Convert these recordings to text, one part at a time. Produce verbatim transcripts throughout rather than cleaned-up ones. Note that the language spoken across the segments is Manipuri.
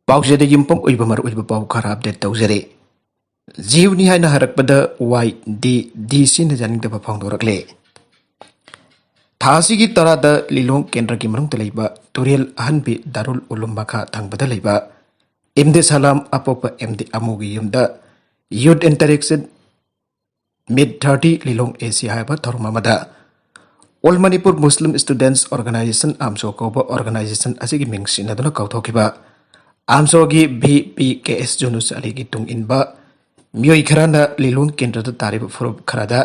ꯄꯥꯎꯆꯦꯗ ꯌꯨꯝꯐꯝ ꯑꯣꯏꯕ ꯃꯔꯨꯑꯣꯏꯕ ꯄꯥꯎ ꯈꯔ ꯑꯞꯗꯦꯠ ꯇꯧꯖꯔꯤ꯫ ꯖꯤꯌꯨꯅꯤ ꯍꯥꯏꯅ ꯍꯥꯏꯔꯛꯄꯗ ꯋꯥꯏ ꯗꯤ ꯗꯤ ꯁꯤꯅ ꯌꯥꯅꯤꯡꯗꯕ ꯐꯣꯡꯗꯣꯔꯛꯂꯦ꯫ ꯊꯥ ꯑꯁꯤꯒꯤ ꯇꯔꯥꯗ ꯂꯤꯂꯣꯡ ꯀꯦꯟꯗ꯭ꯔꯒꯤ ꯃꯅꯨꯡꯗ ꯂꯩꯕ ꯇꯨꯔꯦꯜ ꯑꯍꯟꯕꯤ ꯗꯥꯔꯨꯜ ꯎꯂꯨꯝ ꯃꯈꯥ ꯊꯪꯕꯗ ꯂꯩꯕ ꯑꯦꯝ ꯗꯤ ꯁꯂꯥꯝ ꯑꯄꯣꯛꯄ ꯑꯦꯝ ꯗꯤ ꯑꯃꯨꯒꯤ ꯌꯨꯝꯗ Youth Interaction Meet thirty Lilong A C ꯍꯥꯏꯕ ꯊꯧꯔꯝ ꯑꯃꯗ All Manipur Muslim Students Organization, ꯑꯥꯝꯁꯣ ꯀꯧꯕ organization ꯑꯁꯤꯒꯤ ꯃꯤꯡ ꯁꯤꯟꯅꯗꯨꯅ ꯀꯧꯊꯣꯛꯈꯤꯕ ꯑꯥꯝꯁꯣꯒꯤ ꯚꯤ ꯄꯤ ꯀꯦ ꯑꯦꯁ ꯖꯨꯅꯨꯁ ꯑꯂꯤꯒꯤ ꯇꯨꯡ ꯏꯟꯕ ꯃꯤꯑꯣꯏ ꯈꯔꯅ ꯂꯤꯂꯣꯡ ꯀꯦꯟꯗ꯭ꯔꯗ ꯇꯥꯔꯤꯕ ꯐꯨꯔꯨꯞ ꯈꯔꯗ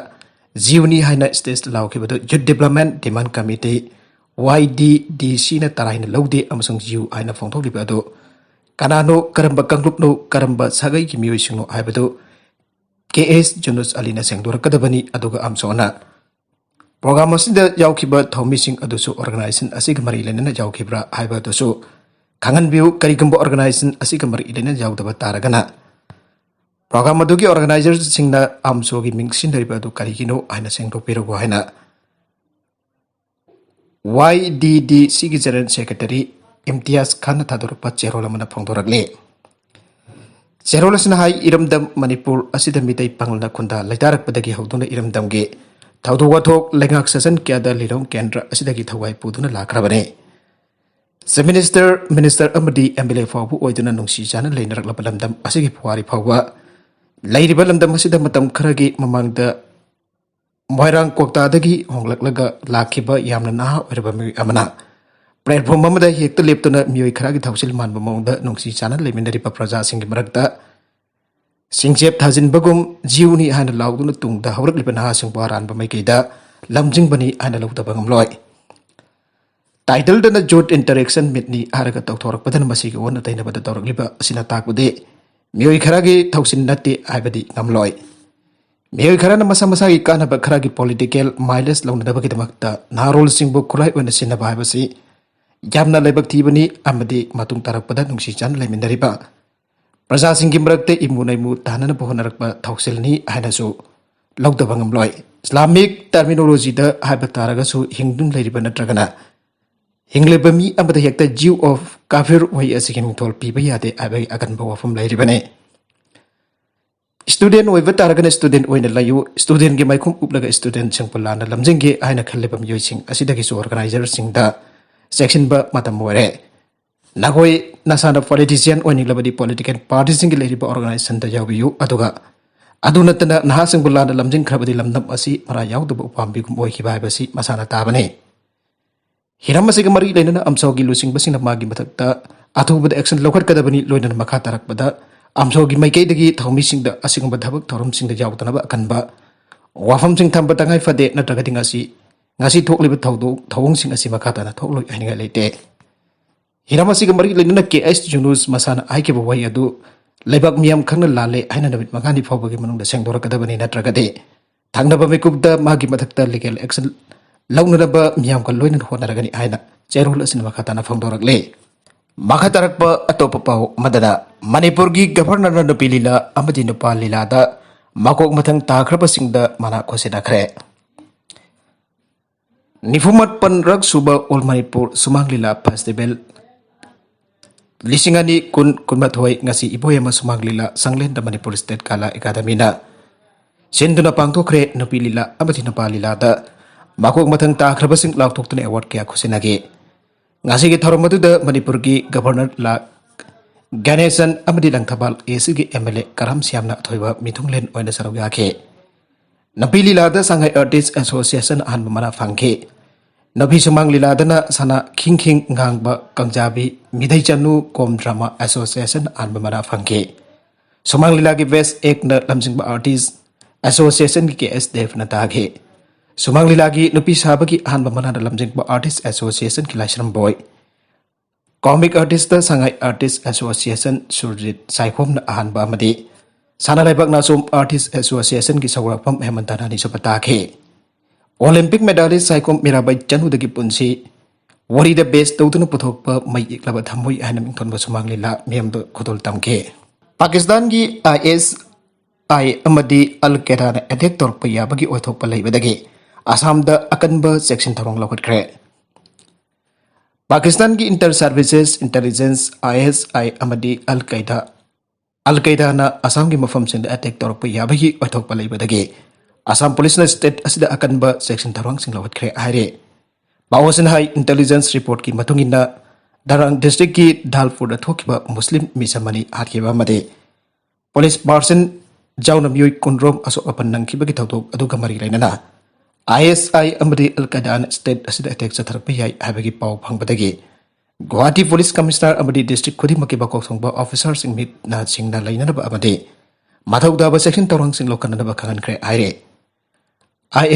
ꯖꯤꯌꯨꯅꯤ ꯍꯥꯏꯅ stage ꯂꯥꯎꯈꯤꯕꯗꯨ Youth Development Demand Committee, ꯋꯥꯏ ꯗꯤ ꯗꯤ ꯁꯤꯅ ꯇꯔꯥꯏꯅ ꯂꯧꯗꯦ ꯑꯃꯁꯨꯡ ꯖꯤꯌꯨ ꯍꯥꯏꯅ ꯐꯣꯡꯗꯣꯛꯂꯤꯕ ꯑꯗꯨ ꯀꯅꯥꯅꯣ, ꯀꯔꯝꯕ ꯀꯥꯡꯂꯨꯞꯅꯣ, ꯀꯔꯝꯕ ꯁꯥꯒꯩꯒꯤ ꯃꯤꯑꯣꯏꯁꯤꯡꯅꯣ ꯍꯥꯏꯕꯗꯨ ꯀꯦ ꯑꯦꯁ ꯖꯨꯅꯨꯁ ꯑꯂꯤꯅ ꯁꯦꯡꯗꯣꯔꯛꯀꯗꯕꯅꯤ꯫ ꯑꯗꯨꯒ ꯑꯥꯝꯁꯣꯅ program ꯑꯁꯤꯗ ꯌꯥꯎꯈꯤꯕ ꯊꯧꯃꯤꯁꯤꯡ ꯑꯗꯨꯁꯨ organization ꯑꯁꯤꯒ ꯃꯔꯤ ꯂꯩꯅꯅ ꯌꯥꯎꯈꯤꯕ꯭ꯔꯥ ꯍꯥꯏꯕ ꯑꯗꯨꯁꯨ ꯈꯪꯍꯟꯕꯤꯌꯨ꯫ ꯀꯔꯤꯒꯨꯝꯕ organization ꯑꯁꯤꯒ ꯃꯔꯤ ꯂꯩꯅꯅ ꯌꯥꯎꯗꯕ ꯇꯥꯔꯒꯅ program ꯑꯗꯨꯒꯤ organizerꯁꯤꯡꯅ ꯑꯥꯝꯁꯣꯒꯤ ꯃꯤꯡ ꯁꯤꯖꯤꯟꯅꯔꯤꯕ ꯑꯗꯨ ꯀꯔꯤꯒꯤꯅꯣ ꯍꯥꯏꯅ ꯁꯦꯡꯗꯣꯛꯄꯤꯔꯛꯎ ꯍꯥꯏꯅ ꯋꯥꯏ ꯗꯤ ꯗꯤ ꯁꯤꯒꯤ General Secretary ꯏꯝꯇꯤꯌꯥꯖ ꯈꯥꯟꯅ ꯊꯥꯗꯣꯔꯛꯄ ꯆꯦꯔꯣꯜ ꯑꯃꯅ ꯐꯣꯡꯗꯣꯔꯛꯂꯤ꯫ ꯆꯦꯔꯣꯜ ꯑꯁꯤꯅ ꯍꯥꯏ, ꯏꯔꯝꯗꯝ ꯃꯅꯤꯄꯨꯔ ꯑꯁꯤꯗ ꯃꯤꯇꯩ ꯄꯥꯉꯜꯅ ꯈꯨꯟꯗꯥ ꯂꯩꯇꯥꯔꯛꯄꯗꯒꯤ ꯍꯧꯗꯨꯅ ꯏꯔꯝꯗꯝꯒꯤ ꯊꯧꯗꯣꯛ ꯋꯥꯊꯣꯛ, ꯂꯩꯉꯥꯛ ꯁꯥꯁꯟ ꯀꯌꯥꯗ ꯂꯤꯂꯣꯡ ꯀꯦꯟꯗ꯭ꯔ ꯑꯁꯤꯗꯒꯤ ꯊꯋꯥꯏ ꯄꯨꯗꯨꯅ ꯂꯥꯛꯈ꯭ꯔꯕꯅꯤ꯫ Chief Minister, Minister ꯑꯃꯗꯤ ꯑꯦꯝ ꯑꯦꯜ ꯑꯦ ꯐꯥꯎꯕ ꯑꯣꯏꯗꯨꯅ ꯅꯨꯡꯁꯤ ꯆꯥꯟꯅ ꯂꯩꯅꯔꯛꯂꯕ ꯂꯝꯗꯝ ꯑꯁꯤꯒꯤ ꯄꯨꯋꯥꯔꯤ ꯐꯥꯎꯕ ꯂꯩꯔꯤꯕ ꯂꯝꯗꯝ ꯑꯁꯤꯗ ꯃꯇꯝ ꯈꯔꯒꯤ ꯃꯃꯥꯡꯗ ꯃꯣꯏꯔꯥꯡ ꯀ꯭ꯋꯥꯛꯇꯥꯗꯒꯤ ꯍꯣꯡꯂꯛꯂꯒ ꯂꯥꯛꯈꯤꯕ ꯌꯥꯝꯅ ꯅꯍꯥ ꯑꯣꯏꯔꯕ ꯃꯤꯑꯣꯏ ꯑꯃꯅ platform ꯑꯃꯗ ꯍꯦꯛꯇ ꯂꯦꯞꯇꯨꯅ ꯃꯤꯑꯣꯏ ꯈꯔꯒꯤ ꯊꯧꯁꯤꯜ ꯃꯥꯟꯕ ꯃꯑꯣꯡꯗ ꯅꯨꯡꯁꯤ ꯆꯥꯟꯅ ꯂꯩꯃꯤꯟꯅꯔꯤꯕ ꯄ꯭ꯔꯖꯥꯁꯤꯡꯒꯤ ꯃꯔꯛꯇ ꯁꯤꯡꯆꯦꯞ ꯊꯥꯖꯤꯟꯕꯒꯨꯝ ꯖꯤꯌꯨꯅꯤ ꯍꯥꯏꯅ ꯂꯥꯎꯗꯨꯅ ꯇꯨꯡꯗ ꯍꯧꯔꯛꯂꯤꯕ ꯅꯍꯥꯁꯤꯡꯕꯨ ꯑꯔꯥꯟꯕ ꯃꯥꯏꯀꯩꯗ ꯂꯝꯖꯤꯡꯕꯅꯤ ꯍꯥꯏꯅ ꯂꯧꯗꯕ ꯉꯝꯂꯣꯏ꯫ Titleꯗꯅ Youth Interaction Meetꯅꯤ ꯍꯥꯏꯔꯒ ꯇꯧꯊꯣꯔꯛꯄꯗꯅ ꯃꯁꯤꯒꯤ ꯑꯣꯟꯅ ꯇꯩꯅꯕꯗ ꯇꯧꯔꯛꯂꯤꯕ ꯑꯁꯤꯅ ꯇꯥꯛꯄꯗꯤ ꯃꯤꯑꯣꯏ ꯈꯔꯒꯤ ꯊꯧꯁꯤꯜ ꯅꯠꯇꯦ ꯍꯥꯏꯕꯗꯤ ꯉꯝꯂꯣꯏ꯫ ꯃꯤꯑꯣꯏ ꯈꯔꯅ ꯃꯁꯥ ꯃꯁꯥꯒꯤ ꯀꯥꯟꯅꯕ ꯈꯔꯒꯤ political mileage ꯂꯧꯅꯅꯕꯒꯤꯗꯃꯛꯇ ꯅꯍꯥꯔꯣꯜꯁꯤꯡꯕꯨ ꯈꯨꯠꯂꯥꯏ ꯑꯣꯏꯅ ꯁꯤꯖꯤꯟꯅꯕ ꯍꯥꯏꯕꯁꯤ ꯌꯥꯝꯅ ꯂꯥꯏꯕꯛ ꯊꯤꯕꯅꯤ ꯑꯃꯗꯤ ꯃꯇꯨꯡ ꯇꯥꯔꯛꯄꯗ ꯅꯨꯡꯁꯤ ꯆꯥꯟꯅ ꯂꯩꯃꯤꯟꯅꯔꯤꯕ ꯄ꯭ꯔꯖꯥꯁꯤꯡꯒꯤ ꯃꯔꯛꯇ ꯏꯃꯨ ꯅꯩꯃꯨ ꯇꯥꯅꯅꯕ ꯍꯣꯠꯅꯔꯛꯄ ꯊꯧꯁꯤꯜꯅꯤ ꯍꯥꯏꯅꯁꯨ ꯂꯧꯗꯕ ꯉꯝꯂꯣꯏ꯫ Islamic terminologyꯗ ꯍꯥꯏꯕ ꯇꯥꯔꯒꯁꯨ ꯍꯤꯡꯗꯨꯅ ꯂꯩꯔꯤꯕ ꯅꯠꯇ꯭ꯔꯒꯅ ꯍꯤꯡꯂꯤꯕ ꯃꯤ ꯑꯃꯗ ꯍꯦꯛꯇ Jew of Kafir ꯋꯥꯍꯩ ꯑꯁꯤꯒꯤ ꯃꯤꯡꯊꯣꯜ ꯄꯤꯕ ꯌꯥꯗꯦ ꯍꯥꯏꯕꯒꯤ ꯑꯀꯟꯕ ꯋꯥꯐꯝ ꯂꯩꯔꯤꯕꯅꯤ꯫ Student ꯑꯣꯏꯕ ꯇꯥꯔꯒꯅ student ꯑꯣꯏꯅ ꯂꯩꯌꯨ, studentꯒꯤ ꯃꯥꯏꯈꯨꯝ ꯎꯞꯂꯒ studentꯁꯤꯡꯕꯨ ꯂꯥꯟꯅ ꯂꯝꯖꯤꯡꯒꯦ ꯍꯥꯏꯅ ꯈꯜꯂꯤꯕ ꯃꯤꯑꯣꯏꯁꯤꯡ ꯑꯁꯤꯗꯒꯤꯁꯨ organizerꯁꯤꯡꯗ ꯆꯦꯛꯁꯤꯟꯕ ꯃꯇꯝ ꯑꯣꯏꯔꯦ꯫ ꯅꯈꯣꯏ ꯅꯁꯥꯅ politician ꯑꯣꯏꯅꯤꯡꯂꯕꯗꯤ political partyꯁꯤꯡꯒꯤ ꯂꯩꯔꯤꯕ organizationꯗ ꯌꯥꯎꯕꯤꯌꯨ, ꯑꯗꯨꯒ ꯑꯗꯨ ꯅꯠꯇꯅ ꯅꯍꯥꯁꯤꯡꯕꯨ ꯂꯥꯟꯅ ꯂꯝꯖꯤꯡꯈ꯭ꯔꯕꯗꯤ ꯂꯝꯗꯝ ꯑꯁꯤ ꯃꯔꯥ ꯌꯥꯎꯗꯕ ꯎꯄꯥꯝꯕꯤꯒꯨꯝ ꯑꯣꯏꯈꯤꯕ ꯍꯥꯏꯕꯁꯤ ꯃꯁꯥꯅ ꯇꯥꯕꯅꯤ꯫ ꯍꯤꯔꯝ ꯑꯁꯤꯒ ꯃꯔꯤ ꯂꯩꯅꯅ ꯑꯝꯁꯥꯎꯒꯤ ꯂꯨꯆꯤꯡꯕꯁꯤꯡꯅ ꯃꯥꯒꯤ ꯃꯊꯛꯇ ꯑꯊꯨꯕꯗ action ꯂꯧꯈꯠꯀꯗꯕꯅꯤ꯫ ꯂꯣꯏꯅꯅ ꯃꯈꯥ ꯇꯥꯔꯛꯄꯗ ꯑꯝꯁꯥꯎꯒꯤ ꯃꯥꯏꯀꯩꯗꯒꯤ ꯊꯧꯃꯤꯁꯤꯡꯗ ꯑꯁꯤꯒꯨꯝꯕ ꯊꯕꯛ ꯊꯧꯔꯝꯁꯤꯡꯗ ꯌꯥꯎꯗꯅꯕ ꯑꯀꯟꯕ ꯋꯥꯐꯝꯁꯤꯡ ꯊꯝꯕ ꯇꯉꯥꯏ ꯐꯗꯦ, ꯅꯠꯇ꯭ꯔꯒꯗꯤ ꯉꯁꯤ, ꯉꯁꯤ ꯊꯣꯛꯂꯤꯕ ꯊꯧꯗꯣꯛ, ꯊꯧꯑꯣꯡꯁꯤꯡ ꯑꯁꯤ ꯃꯈꯥ ꯇꯥꯅ ꯊꯣꯛꯂꯣꯏ ꯍꯥꯏꯅꯤꯡꯉꯥꯏ ꯂꯩꯇꯦ꯫ ꯍꯤꯔꯝ ꯑꯁꯤꯒ ꯃꯔꯤ ꯂꯩꯅꯅ ꯀꯦ ꯑꯩꯆ ꯌꯨꯅꯨꯁ ꯃꯁꯥꯅ ꯍꯥꯏꯈꯤꯕ ꯋꯥꯍꯩ ꯑꯗꯨ ꯂꯩꯕꯥꯛ ꯃꯤꯌꯥꯝ ꯈꯪꯅ ꯂꯥꯜꯂꯦ ꯍꯥꯏꯅ ꯅꯨꯃꯤꯠ ꯃꯉꯥꯅꯤ ꯐꯥꯎꯕꯒꯤ ꯃꯅꯨꯡꯗ ꯁꯦꯡꯗꯣꯔꯛꯀꯗꯕꯅꯤ, ꯅꯠꯇ꯭ꯔꯒꯗꯤ ꯊꯪꯅꯕ ꯃꯤꯀꯨꯞꯇ ꯃꯥꯒꯤ ꯃꯊꯛꯇ legal action ꯂꯧꯅꯅꯕ ꯃꯤꯌꯥꯝꯒ ꯂꯣꯏꯅꯅ ꯍꯣꯠꯅꯔꯒꯅꯤ ꯍꯥꯏꯅ ꯆꯦꯔꯣꯜ ꯑꯁꯤꯅ ꯃꯈꯥ ꯇꯥꯅ ꯐꯣꯡꯗꯣꯔꯛꯂꯤ꯫ ꯃꯈꯥ ꯇꯥꯔꯛꯄ ꯑꯇꯣꯞꯄ ꯄꯥꯎ ꯑꯃꯗꯅ, ꯃꯅꯤꯄꯨꯔꯒꯤ ꯒꯚꯔꯅꯔꯅ ꯅꯨꯄꯤ ꯂꯤꯂꯥ ꯑꯃꯗꯤ ꯅꯨꯄꯥ ꯂꯤꯂꯥꯗ ꯃꯀꯣꯛ ꯃꯊꯪ ꯇꯥꯈ꯭ꯔꯕꯁꯤꯡꯗ ꯃꯅꯥ ꯈꯣꯁꯤꯟꯅꯈ꯭ꯔꯦ꯫ ꯅꯤꯐꯨ ꯃꯥꯄꯟꯔꯛ ꯁꯨꯕ All Manipur ꯁꯨꯃꯥꯡ ꯂꯤꯂꯥ Festival ꯂꯤꯁꯤꯡ ꯑꯅꯤ ꯀꯨꯟ ꯀꯨꯟꯃꯥꯊꯣꯏ ꯉꯁꯤ ꯏꯕꯣꯌꯥꯏꯃ ꯁꯨꯃꯥꯡ ꯂꯤꯂꯥ ꯁꯪꯂꯦꯟꯗ ꯃꯅꯤꯄꯨꯔ ꯁ꯭ꯇꯦꯠ ꯀꯂꯥ ꯑꯦꯀꯥꯗꯃꯤꯅ ꯁꯤꯟꯗꯨꯅ ꯄꯥꯡꯊꯣꯛꯈ꯭ꯔꯦ꯫ ꯅꯨꯄꯤ ꯂꯤꯂꯥ ꯑꯃꯗꯤ ꯅꯨꯄꯥ ꯂꯤꯂꯥꯗ ꯃꯀꯣꯛ ꯃꯊꯪ ꯇꯥꯈ꯭ꯔꯕꯁꯤꯡ ꯂꯥꯎꯊꯣꯛꯇꯨꯅ award ꯀꯌꯥ ꯈꯨꯠꯁꯤꯟꯅꯈꯤ꯫ ꯉꯁꯤꯒꯤ ꯊꯧꯔꯝ ꯑꯗꯨꯗ ꯃꯅꯤꯄꯨꯔꯒꯤ ꯒꯚꯔꯅꯔ ꯂꯥ ꯒꯅꯦꯁꯟ ꯑꯃꯗꯤ ꯂꯪꯊꯕꯥꯜ ꯑꯦ ꯁꯤꯒꯤ ꯑꯦꯝ ꯑꯦꯜ ꯑꯦ ꯀꯔꯥꯝ ꯁ꯭ꯌꯥꯝꯅ ꯑꯊꯣꯏꯕ ꯃꯤꯊꯨꯡꯂꯦꯟ ꯑꯣꯏꯅ ꯁꯔꯨꯛ ꯌꯥꯈꯤ꯫ ꯅꯨꯄꯤ ꯂꯤꯂꯥꯗ ꯁꯉꯥꯏ ꯑꯥꯔꯇꯤꯁ ꯑꯦꯁꯣꯁꯤꯌꯦꯁꯟ ꯑꯍꯥꯟꯕ ꯃꯅꯥ ꯐꯪꯈꯤ꯫ ꯅꯨꯄꯤ ꯁꯨꯃꯥꯡ ꯂꯤꯂꯥꯗꯅ ꯁꯅꯥ ꯈꯤꯡ ꯈꯤꯡ ꯉꯥꯡꯕ ꯀꯥꯡꯖꯥꯕꯤ ꯃꯤꯗꯩ ꯆꯅꯨ ꯀꯣꯝ ꯗ꯭ꯔꯃꯥ ꯑꯦꯁꯣꯁꯤꯌꯦꯁꯟ ꯑꯍꯥꯟꯕ ꯃꯅꯥ ꯐꯪꯈꯤ꯫ ꯁꯨꯃꯥꯡ ꯂꯤꯂꯥꯒꯤ best actꯅ ꯂꯝꯖꯤꯡꯕ ꯑꯥꯔꯇꯤꯁ ꯑꯦꯁꯣꯁꯤꯌꯦꯁꯟꯒꯤ ꯀꯦ ꯑꯦꯁ ꯗꯦꯕꯅ ꯇꯥꯈꯤ꯫ ꯁꯨꯃꯥꯡ ꯂꯤꯂꯥꯒꯤ ꯅꯨꯄꯤ ꯁꯥꯕꯒꯤ ꯑꯍꯥꯟꯕ ꯃꯅꯥꯅ ꯂꯝꯖꯤꯡꯕ ꯑꯥꯔꯇꯤꯁ ꯑꯦꯁꯣꯁꯤꯌꯦꯁꯟꯒꯤ ꯂꯥꯏꯁ꯭ꯔꯝꯕꯣꯏ꯫ ꯀꯣꯃꯤꯛ ꯑꯥꯔꯇꯤꯁꯇ ꯁꯉꯥꯏ ꯑꯥꯔꯇꯤꯁ ꯑꯦꯁꯣꯁꯤꯌꯦꯁꯟ ꯁꯨꯔꯖꯤꯠ ꯁꯥꯏꯈꯣꯝꯅ ꯑꯍꯥꯟꯕ ꯑꯃꯗꯤ ꯁꯅꯥ ꯂꯩꯕꯥꯛ ꯅꯥꯆꯣꯝ ꯑꯥꯔꯇꯤꯁ ꯑꯦꯁꯣꯁꯤꯌꯦꯁꯟꯒꯤ ꯁꯧꯒ꯭ꯔꯥꯛꯐꯝ ꯍꯦꯃꯟꯇꯅ ꯑꯅꯤꯁꯨꯕ ꯇꯥꯈꯤ꯫ ꯑꯣꯂꯤꯝꯄꯤꯛ ꯃꯦꯗꯥꯂꯤꯁ ꯁꯥꯏꯈꯣꯝ ꯃꯤꯔꯥꯕꯥꯏ ꯆꯅꯨꯗꯒꯤ ꯄꯨꯟꯁꯤ ꯋꯥꯔꯤꯗ base ꯇꯧꯗꯨꯅ ꯄꯨꯊꯣꯛꯄ ꯃꯩ ꯏꯛꯂꯕ ꯊꯃꯣꯏ ꯍꯥꯏꯅ ꯃꯤꯡꯊꯣꯟꯕ ꯁꯨꯃꯥꯡ ꯂꯤꯂꯥ ꯃꯤꯌꯥꯝꯗ ꯈꯨꯗꯣꯜ ꯇꯝꯈꯤ꯫ ꯄꯥꯀꯤꯁꯇꯥꯟꯒꯤ ꯑꯥꯏ ꯑꯦꯁ ꯑꯥꯏ ꯑꯃꯗꯤ ꯑꯜ ꯀꯦꯗꯥꯅ attack ꯇꯧꯔꯛꯄ ꯌꯥꯕꯒꯤ ꯑꯣꯏꯊꯣꯛꯄ ꯂꯩꯕꯗꯒꯤ ꯑꯁꯥꯝꯗ ꯑꯀꯟꯕ ꯆꯦꯛꯁꯤꯟ ꯊꯧꯔꯥꯡ ꯂꯧꯈꯠꯈ꯭ꯔꯦ꯫ ꯄꯥꯀꯤꯁꯇꯥꯟꯒꯤ Inter Services Intelligence, ISI, ꯑꯃꯗꯤ ꯑꯜ ꯀꯩꯗꯥ ꯑꯜ ꯀꯩꯗꯥꯅ ꯑꯁꯥꯝꯒꯤ ꯃꯐꯝꯁꯤꯡꯗ ꯑꯦꯇꯦꯛ ꯇꯧꯔꯛꯄ ꯌꯥꯕꯒꯤ ꯑꯣꯏꯊꯣꯛꯄ ꯂꯩꯕꯗꯒꯤ ꯑꯁꯥꯝ ꯄꯨꯂꯤꯁꯅ ꯁ꯭ꯇꯦꯠ ꯑꯁꯤꯗ ꯑꯀꯟꯕ ꯆꯦꯛꯁꯤꯟ ꯊꯧꯔꯥꯡꯁꯤꯡ ꯂꯧꯈꯠꯈ꯭ꯔꯦ ꯍꯥꯏꯔꯦ꯫ ꯄꯥꯎ ꯑꯁꯤꯅ ꯍꯥꯏ, ꯏꯟꯇꯦꯂꯤꯖꯦꯟꯁ ꯔꯤꯄꯣꯔꯠꯀꯤ ꯃꯇꯨꯡ ꯏꯟꯅ ꯗꯔꯥꯡ ꯗꯤꯁꯇ꯭ꯔꯤꯛꯀꯤ ꯙꯥꯜꯄꯨꯔꯗ ꯊꯣꯛꯈꯤꯕ ꯃꯨꯁꯂꯤꯝ ꯃꯤꯁꯝ ꯑꯅꯤ ꯍꯥꯠꯈꯤꯕ ꯑꯃꯗꯤ ꯄꯨꯂꯤꯁ ꯄꯥꯔꯁꯟ ꯌꯥꯎꯅ ꯃꯤꯑꯣꯏ ꯀꯨꯟꯔꯣꯝ ꯑꯁꯣꯛ ꯑꯄꯟ ꯅꯪꯈꯤꯕꯒꯤ ꯊꯧꯗꯣꯛ ꯑꯗꯨꯒ ꯃꯔꯤ ꯂꯩꯅꯅ ISI ꯑꯃꯗꯤ ꯑꯜ ꯀꯥꯏꯗꯥꯅ ꯁ꯭ꯇꯦꯠ ꯑꯁꯤꯗ ꯑꯦꯇꯦꯛ ꯆꯠꯊꯔꯛꯄ ꯌꯥꯏ ꯍꯥꯏꯕꯒꯤ ꯄꯥꯎ ꯐꯪꯕꯗꯒꯤ ꯒꯨꯋꯥꯍꯥꯇꯤ ꯄꯨꯂꯤꯁ ꯀꯃꯤꯁꯅꯔ ꯑꯃꯗꯤ ꯗꯤꯁꯇ꯭ꯔꯤꯛ ꯈꯨꯗꯤꯡꯃꯛꯀꯤ ꯃꯀꯣꯛ ꯊꯣꯡꯕ ꯑꯣꯐꯤꯁꯥꯔꯁꯤꯡ ꯃꯤꯠ ꯅꯥ ꯁꯤꯡꯅ ꯂꯩꯅꯅꯕ ꯑꯃꯗꯤ ꯃꯊꯧ ꯇꯥꯕ ꯆꯦꯛꯁꯤꯟ ꯊꯧꯔꯥꯡꯁꯤꯡ ꯂꯧꯈꯠꯅꯅꯕ ꯈꯪꯍꯟꯈ꯭ꯔꯦ ꯍꯥꯏꯔꯦ꯫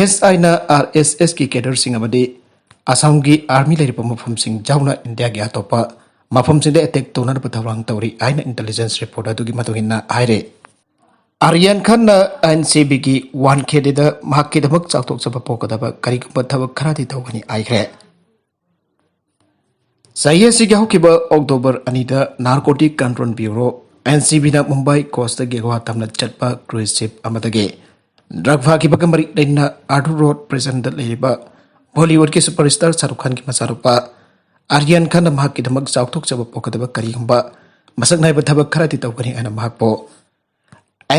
ISIꯅ RSSꯀꯤ ꯀꯦꯗꯔꯁꯤꯡ ꯑꯃꯗꯤ ꯑꯁꯥꯝꯒꯤ ꯑꯥꯔꯃꯤ ꯂꯩꯔꯤꯕ ꯃꯐꯝꯁꯤꯡ ꯌꯥꯎꯅ ꯏꯟꯗꯤꯌꯥꯒꯤ ꯑꯇꯣꯞꯄ ꯃꯐꯝꯁꯤꯡꯗ ꯑꯦꯇꯦꯛ ꯇꯧꯅꯅꯕ ꯊꯧꯔꯥꯡ ꯇꯧꯔꯤ ꯍꯥꯏꯅ ꯏꯟꯇꯦꯂꯤꯖꯦꯟꯁ ꯔꯤꯄꯣꯔꯠ ꯑꯗꯨꯒꯤ ꯃꯇꯨꯡ ꯏꯟꯅ ꯍꯥꯏꯔꯦ꯫ ꯑꯥꯔꯌꯥꯟ ꯈꯥꯟꯅ NCBꯒꯤ ꯋꯥꯟ ꯈꯦꯗꯦꯗ ꯃꯍꯥꯛꯀꯤꯗꯃꯛ ꯆꯥꯎꯊꯣꯛꯆꯕ ꯄꯣꯛꯀꯗꯕ ꯀꯔꯤꯒꯨꯝꯕ ꯊꯕꯛ ꯈꯔꯗꯤ ꯇꯧꯒꯅꯤ ꯍꯥꯏꯈ꯭ꯔꯦ꯫ ꯆꯍꯤ ꯑꯁꯤꯒꯤ ꯍꯧꯈꯤꯕ ꯑꯣꯛꯇꯣꯕꯔ ꯑꯅꯤꯗ ꯅꯥꯔꯀꯣꯇꯤꯛ ꯀꯟꯇ꯭ꯔꯣꯜ ꯕ꯭ꯌꯨꯔꯣ, NCBꯅ ꯃꯨꯝꯕꯥꯏ ꯀꯣꯁꯇꯒꯤ ꯒꯣꯋꯥ ꯇꯝꯅ ꯆꯠꯄ ꯀ꯭ꯔꯨꯏꯖ ꯁꯤꯞ ꯑꯃꯗꯒꯤ ꯗ꯭ꯔꯒ ꯐꯥꯈꯤꯕꯒ ꯃꯔꯤ ꯂꯩꯅꯅ ꯑꯥꯔꯊꯨ ꯔꯣꯗ ꯄ꯭ꯔꯤꯖꯟꯗ ꯂꯩꯔꯤꯕ ꯕꯣꯂꯤꯋꯨꯗꯀꯤ ꯁꯨꯄꯔꯁ꯭ꯇꯥꯔ ꯁꯥꯍꯔꯨꯈ ꯈꯥꯟꯒꯤ ꯃꯆꯥꯅꯨꯄꯥ ꯑꯥꯔꯌꯥꯟ ꯈꯥꯟꯅ ꯃꯍꯥꯛꯀꯤꯗꯃꯛ ꯆꯥꯎꯊꯣꯛꯆꯕ ꯄꯣꯛꯀꯗꯕ ꯀꯔꯤꯒꯨꯝꯕ ꯃꯁꯛ ꯅꯥꯏꯕ ꯊꯕꯛ ꯈꯔꯗꯤ ꯇꯧꯒꯅꯤ ꯍꯥꯏꯅ ꯃꯍꯥꯛꯄꯨ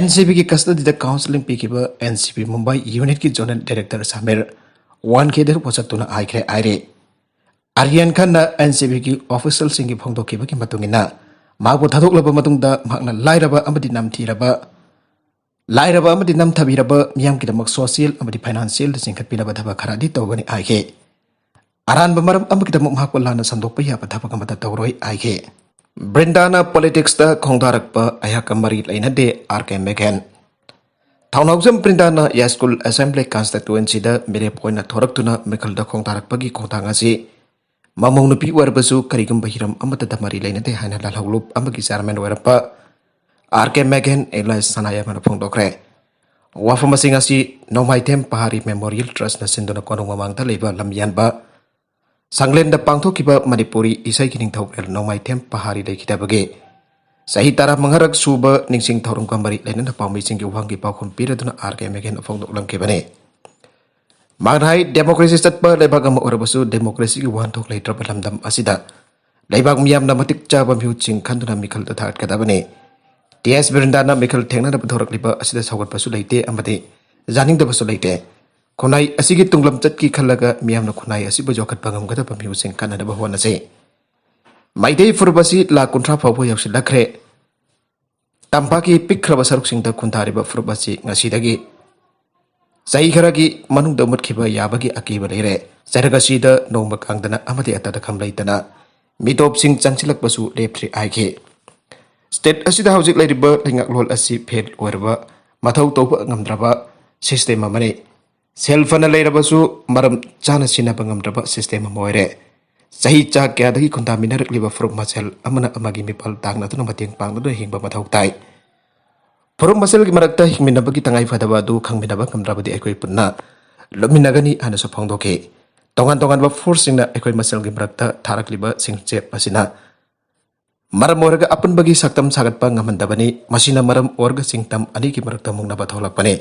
NCBꯒꯤ ꯀꯁꯇꯗꯤꯗ ꯀꯥꯎꯟꯁꯤꯂꯤꯡ ꯄꯤꯈꯤꯕ NCB ꯃꯨꯝꯕꯥꯏ ꯌꯨꯅꯤꯠꯀꯤ ꯖꯣꯅꯦꯜ ꯗꯥꯏꯔꯦꯛꯇꯔ ꯁꯥꯃꯤꯔ ꯋꯥꯟ ꯈꯦꯗꯔꯕꯨ ꯆꯠꯇꯨꯅ ꯍꯥꯏꯈ꯭ꯔꯦ ꯍꯥꯏꯔꯤ꯫ ꯑꯥꯔꯌꯥꯟ ꯈꯥꯟꯅ NCBꯒꯤ ꯑꯣꯐꯤꯁꯤꯌꯦꯜꯁꯤꯡꯒꯤ ꯐꯣꯡꯗꯣꯛꯈꯤꯕꯒꯤ ꯃꯇꯨꯡ ꯏꯟꯅ, ꯃꯍꯥꯛꯄꯨ ꯊꯥꯗꯣꯛꯂꯕ ꯃꯇꯨꯡꯗ ꯃꯍꯥꯛꯅ ꯂꯥꯏꯔꯕ ꯑꯃꯗꯤ ꯅꯝꯊꯤꯔꯕ, ꯂꯥꯏꯔꯕ ꯑꯃꯗꯤ ꯅꯝꯊꯕꯤꯔꯕ ꯃꯤꯌꯥꯝꯒꯤꯗꯃꯛ ꯁꯣꯁꯤꯌꯦꯜ ꯑꯃꯗꯤ ꯐꯥꯏꯅꯥꯟꯁꯤꯌꯦꯜꯗ ꯆꯤꯡꯈꯠꯄꯤꯅꯕ ꯊꯕꯛ ꯈꯔꯗꯤ ꯇꯧꯒꯅꯤ ꯍꯥꯏꯈꯤ꯫ ꯑꯔꯥꯟꯕ ꯃꯔꯝ ꯑꯃꯒꯤꯗꯃꯛ ꯃꯍꯥꯛꯄꯨ ꯂꯥꯟꯅ ꯁꯟꯗꯣꯛꯄ ꯌꯥꯕ ꯊꯕꯛ ꯑꯃꯠꯇ ꯇꯧꯔꯣꯏ ꯍꯥꯏꯈꯤ꯫ ꯕ꯭ꯔꯤꯟꯗꯥꯅ ꯄꯣꯂꯤꯇꯤꯛꯁꯇ ꯈꯣꯡꯗꯥꯔꯛꯄ ꯑꯩꯍꯥꯛꯀ ꯃꯔꯤ ꯂꯩꯅꯗꯦ, R K Maghen꯫ ꯊꯧꯅꯥꯎꯖꯝ ꯕ꯭ꯔꯤꯟꯗꯥꯅ ꯌꯥꯏꯁ꯭ꯀꯨꯜ ꯑꯁꯦꯝꯕ꯭ꯂꯤ ꯀꯟꯁꯇꯤꯇ꯭ꯋꯦꯟꯁꯤꯗ ꯃꯤꯔꯦꯞ ꯑꯣꯏꯅ ꯊꯣꯔꯛꯇꯨꯅ ꯃꯤꯈꯜꯗ ꯈꯣꯡꯗꯥꯔꯛꯄꯒꯤ ꯈꯣꯡꯊꯥꯡ ꯑꯁꯤ ꯃꯃꯧ ꯅꯨꯄꯤ ꯑꯣꯏꯔꯕꯁꯨ ꯀꯔꯤꯒꯨꯝꯕ ꯍꯤꯔꯝ ꯑꯃꯠꯇꯗ ꯃꯔꯤ ꯂꯩꯅꯗꯦ ꯍꯥꯏꯅ ꯂꯥꯜꯍꯧꯂꯨꯞ ꯑꯃꯒꯤ ꯆꯤꯌꯥꯔꯃꯦꯟ ꯑꯣꯏꯔꯝꯕ R K Maghen alias ꯁꯅꯥꯌꯥꯏꯐꯝꯅ ꯐꯣꯡꯗꯣꯛꯈ꯭ꯔꯦ꯫ ꯋꯥꯐꯝ ꯑꯁꯤꯡ ꯑꯁꯤ ꯅꯣꯡꯃꯥꯏꯊꯦꯝ ꯄꯍꯥꯔꯤ ꯃꯦꯃꯣꯔꯤꯌꯦꯜ ꯇ꯭ꯔꯁꯅ ꯁꯤꯟꯗꯨꯅ ꯀꯣꯅꯨꯡ ꯃꯃꯥꯡꯗ ꯂꯩꯕ ꯂꯝꯌꯥꯟꯕ ꯁꯪꯂꯦꯟꯗ ꯄꯥꯡꯊꯣꯛꯈꯤꯕ ꯃꯅꯤꯄꯨꯔꯤ ꯏꯁꯩꯒꯤ ꯅꯤꯡꯊꯧꯔꯦꯜ ꯅꯣꯡꯃꯥꯏꯊꯦꯝ ꯄꯍꯥꯔꯤ ꯂꯩꯈꯤꯗꯕꯒꯤ ꯆꯍꯤ ꯇꯔꯥꯃꯉꯥꯔꯛ ꯁꯨꯕ ꯅꯤꯡꯁꯤꯡ ꯊꯧꯔꯝꯒ ꯃꯔꯤ ꯂꯩꯅꯅ ꯄꯥꯎꯃꯤꯁꯤꯡꯒꯤ ꯋꯥꯍꯪꯒꯤ ꯄꯥꯎꯈꯨꯝ ꯄꯤꯔꯗꯨꯅ R K Maghenꯅ ꯐꯣꯡꯗꯣꯛꯂꯝꯈꯤꯕꯅꯤ꯫ ꯃꯍꯥꯛꯅ ꯍꯥꯏ, ꯗꯦꯃꯣꯀ꯭ꯔꯦꯁꯤ ꯆꯠꯄ ꯂꯩꯕꯥꯛ ꯑꯃ ꯑꯣꯏꯔꯕꯁꯨ ꯗꯦꯃꯣꯀ꯭ꯔꯦꯁꯤꯒꯤ ꯋꯥꯍꯟꯊꯣꯛ ꯂꯩꯇ꯭ꯔꯕ ꯂꯝꯗꯝ ꯑꯁꯤꯗ ꯂꯩꯕꯥꯛ ꯃꯤꯌꯥꯝꯅ ꯃꯇꯤꯛ ꯆꯥꯕ ꯃꯤꯍꯨꯠꯁꯤꯡ ꯈꯟꯗꯨꯅ ꯃꯤꯈꯜꯗ ꯊꯥꯒꯠꯀꯗꯕꯅꯤ꯫ ꯇꯤ ꯑꯦꯁ ꯕꯤꯔꯦꯟꯗꯥꯅ ꯃꯤꯈꯜ ꯊꯦꯡꯅꯅꯕ ꯊꯣꯔꯛꯂꯤꯕ ꯑꯁꯤꯗ ꯁꯧꯒꯠꯄꯁꯨ ꯂꯩꯇꯦ ꯑꯃꯗꯤ ꯌꯥꯅꯤꯡꯗꯕꯁꯨ ꯂꯩꯇꯦ꯫ ꯈꯨꯟꯅꯥꯏ ꯑꯁꯤꯒꯤ ꯇꯨꯡꯂꯝꯆꯠꯀꯤ ꯈꯜꯂꯒ ꯃꯤꯌꯥꯝꯅ ꯈꯨꯟꯅꯥꯏ ꯑꯁꯤꯕꯨ ꯌꯣꯛꯈꯠꯄ ꯉꯝꯒꯗꯕ ꯃꯤꯍꯨꯠꯁꯤꯡ ꯈꯟꯅꯅꯕ ꯍꯣꯠꯅꯁꯤ꯫ ꯃꯩꯇꯩ ꯐꯨꯔꯨꯞ ꯑꯁꯤ ꯂꯥꯈ ꯀꯨꯟꯊ꯭ꯔꯥ ꯐꯥꯎꯕ ꯌꯧꯁꯤꯜꯂꯛꯈ꯭ꯔꯦ꯫ ꯇꯝꯄꯥꯛꯀꯤ ꯄꯤꯛꯈ꯭ꯔꯕ ꯁꯔꯨꯛꯁꯤꯡꯗ ꯈꯨꯟꯗꯥꯔꯤꯕ ꯐꯨꯔꯨꯞ ꯑꯁꯤ ꯉꯁꯤꯗꯒꯤ ꯆꯍꯤ ꯈꯔꯒꯤ ꯃꯅꯨꯡꯗ ꯃꯨꯠꯈꯤꯕ ꯌꯥꯕꯒꯤ ꯑꯀꯤꯕ ꯂꯩꯔꯦ꯫ ꯆꯩꯔꯛ ꯑꯁꯤꯗ ꯅꯣꯡꯃ ꯀꯥꯡꯗꯅ ꯑꯃꯗꯤ ꯑꯇꯗ ꯈꯝ ꯂꯩꯇꯅ ꯃꯤꯇꯣꯞꯁꯤꯡ ꯆꯪꯁꯤꯜꯂꯛꯄꯁꯨ ꯂꯦꯞꯇ꯭ꯔꯤ ꯍꯥꯏꯈꯤ꯫ ꯁ꯭ꯇꯦꯠ ꯑꯁꯤꯗ ꯍꯧꯖꯤꯛ ꯂꯩꯔꯤꯕ ꯂꯩꯉꯥꯛꯂꯣꯟ ꯑꯁꯤ ꯐꯦꯜ ꯑꯣꯏꯔꯕ, ꯃꯊꯧ ꯇꯧꯕ ꯉꯝꯗ꯭ꯔꯕ ꯁꯤꯁꯇꯦꯝ ꯑꯃꯅꯤ꯫ ꯁꯦꯜ ꯐꯅ ꯂꯩꯔꯕꯁꯨ ꯃꯔꯝ ꯆꯥꯅ ꯁꯤꯖꯤꯟꯅꯕ ꯉꯝꯗ꯭ꯔꯕ ꯁꯤꯁꯇꯦꯝ ꯑꯃ ꯑꯣꯏꯔꯦ꯫ ꯆꯍꯤ ꯆꯥ ꯀꯌꯥꯗꯒꯤ ꯈꯨꯟꯗꯥꯃꯤꯟꯅꯔꯛꯂꯤꯕ ꯐꯨꯔꯨꯞ ꯃꯁꯦꯜ ꯑꯃꯅ ꯑꯃꯒꯤ ꯃꯤꯄꯥꯜ ꯇꯥꯡꯅꯗꯨꯅ ꯃꯇꯦꯡ ꯄꯥꯡꯅꯗꯨꯅ ꯍꯤꯡꯕ ꯃꯊꯧ ꯇꯥꯏ꯫ ꯐꯨꯔꯨꯞ ꯃꯁꯦꯜꯒꯤ ꯃꯔꯛꯇ ꯍꯤꯡꯃꯤꯟꯅꯕꯒꯤ ꯇꯉꯥꯏ ꯐꯗꯕ ꯑꯗꯨ ꯈꯪꯃꯤꯟꯅꯕ ꯉꯝꯗ꯭ꯔꯕꯗꯤ ꯑꯩꯈꯣꯏ ꯄꯨꯟꯅ ꯂꯨꯞꯃꯤꯟꯅꯒꯅꯤ ꯍꯥꯏꯅꯁꯨ ꯐꯣꯡꯗꯣꯛꯈꯤ꯫ ꯇꯣꯉꯥꯟ ꯇꯣꯉꯥꯟꯕ ꯐꯣꯔꯁꯁꯤꯡꯅ ꯑꯩꯈꯣꯏ ꯃꯁꯦꯜꯒꯤ ꯃꯔꯛꯇ ꯊꯥꯔꯛꯂꯤꯕ ꯁꯤꯡꯆꯦꯞ ꯑꯁꯤꯅ ꯃꯔꯝ ꯑꯣꯏꯔꯒ ꯑꯄꯨꯟꯕꯒꯤ ꯁꯛꯇꯝ ꯁꯥꯒꯠꯄ ꯉꯝꯍꯟꯗꯕꯅꯤ꯫ ꯃꯁꯤꯅ ꯃꯔꯝ ꯑꯣꯏꯔꯒ ꯁꯤꯡꯇꯝ ꯑꯅꯤꯒꯤ ꯃꯔꯛꯇ ꯃꯨꯛꯅꯕ ꯊꯣꯛꯂꯛꯄꯅꯤ꯫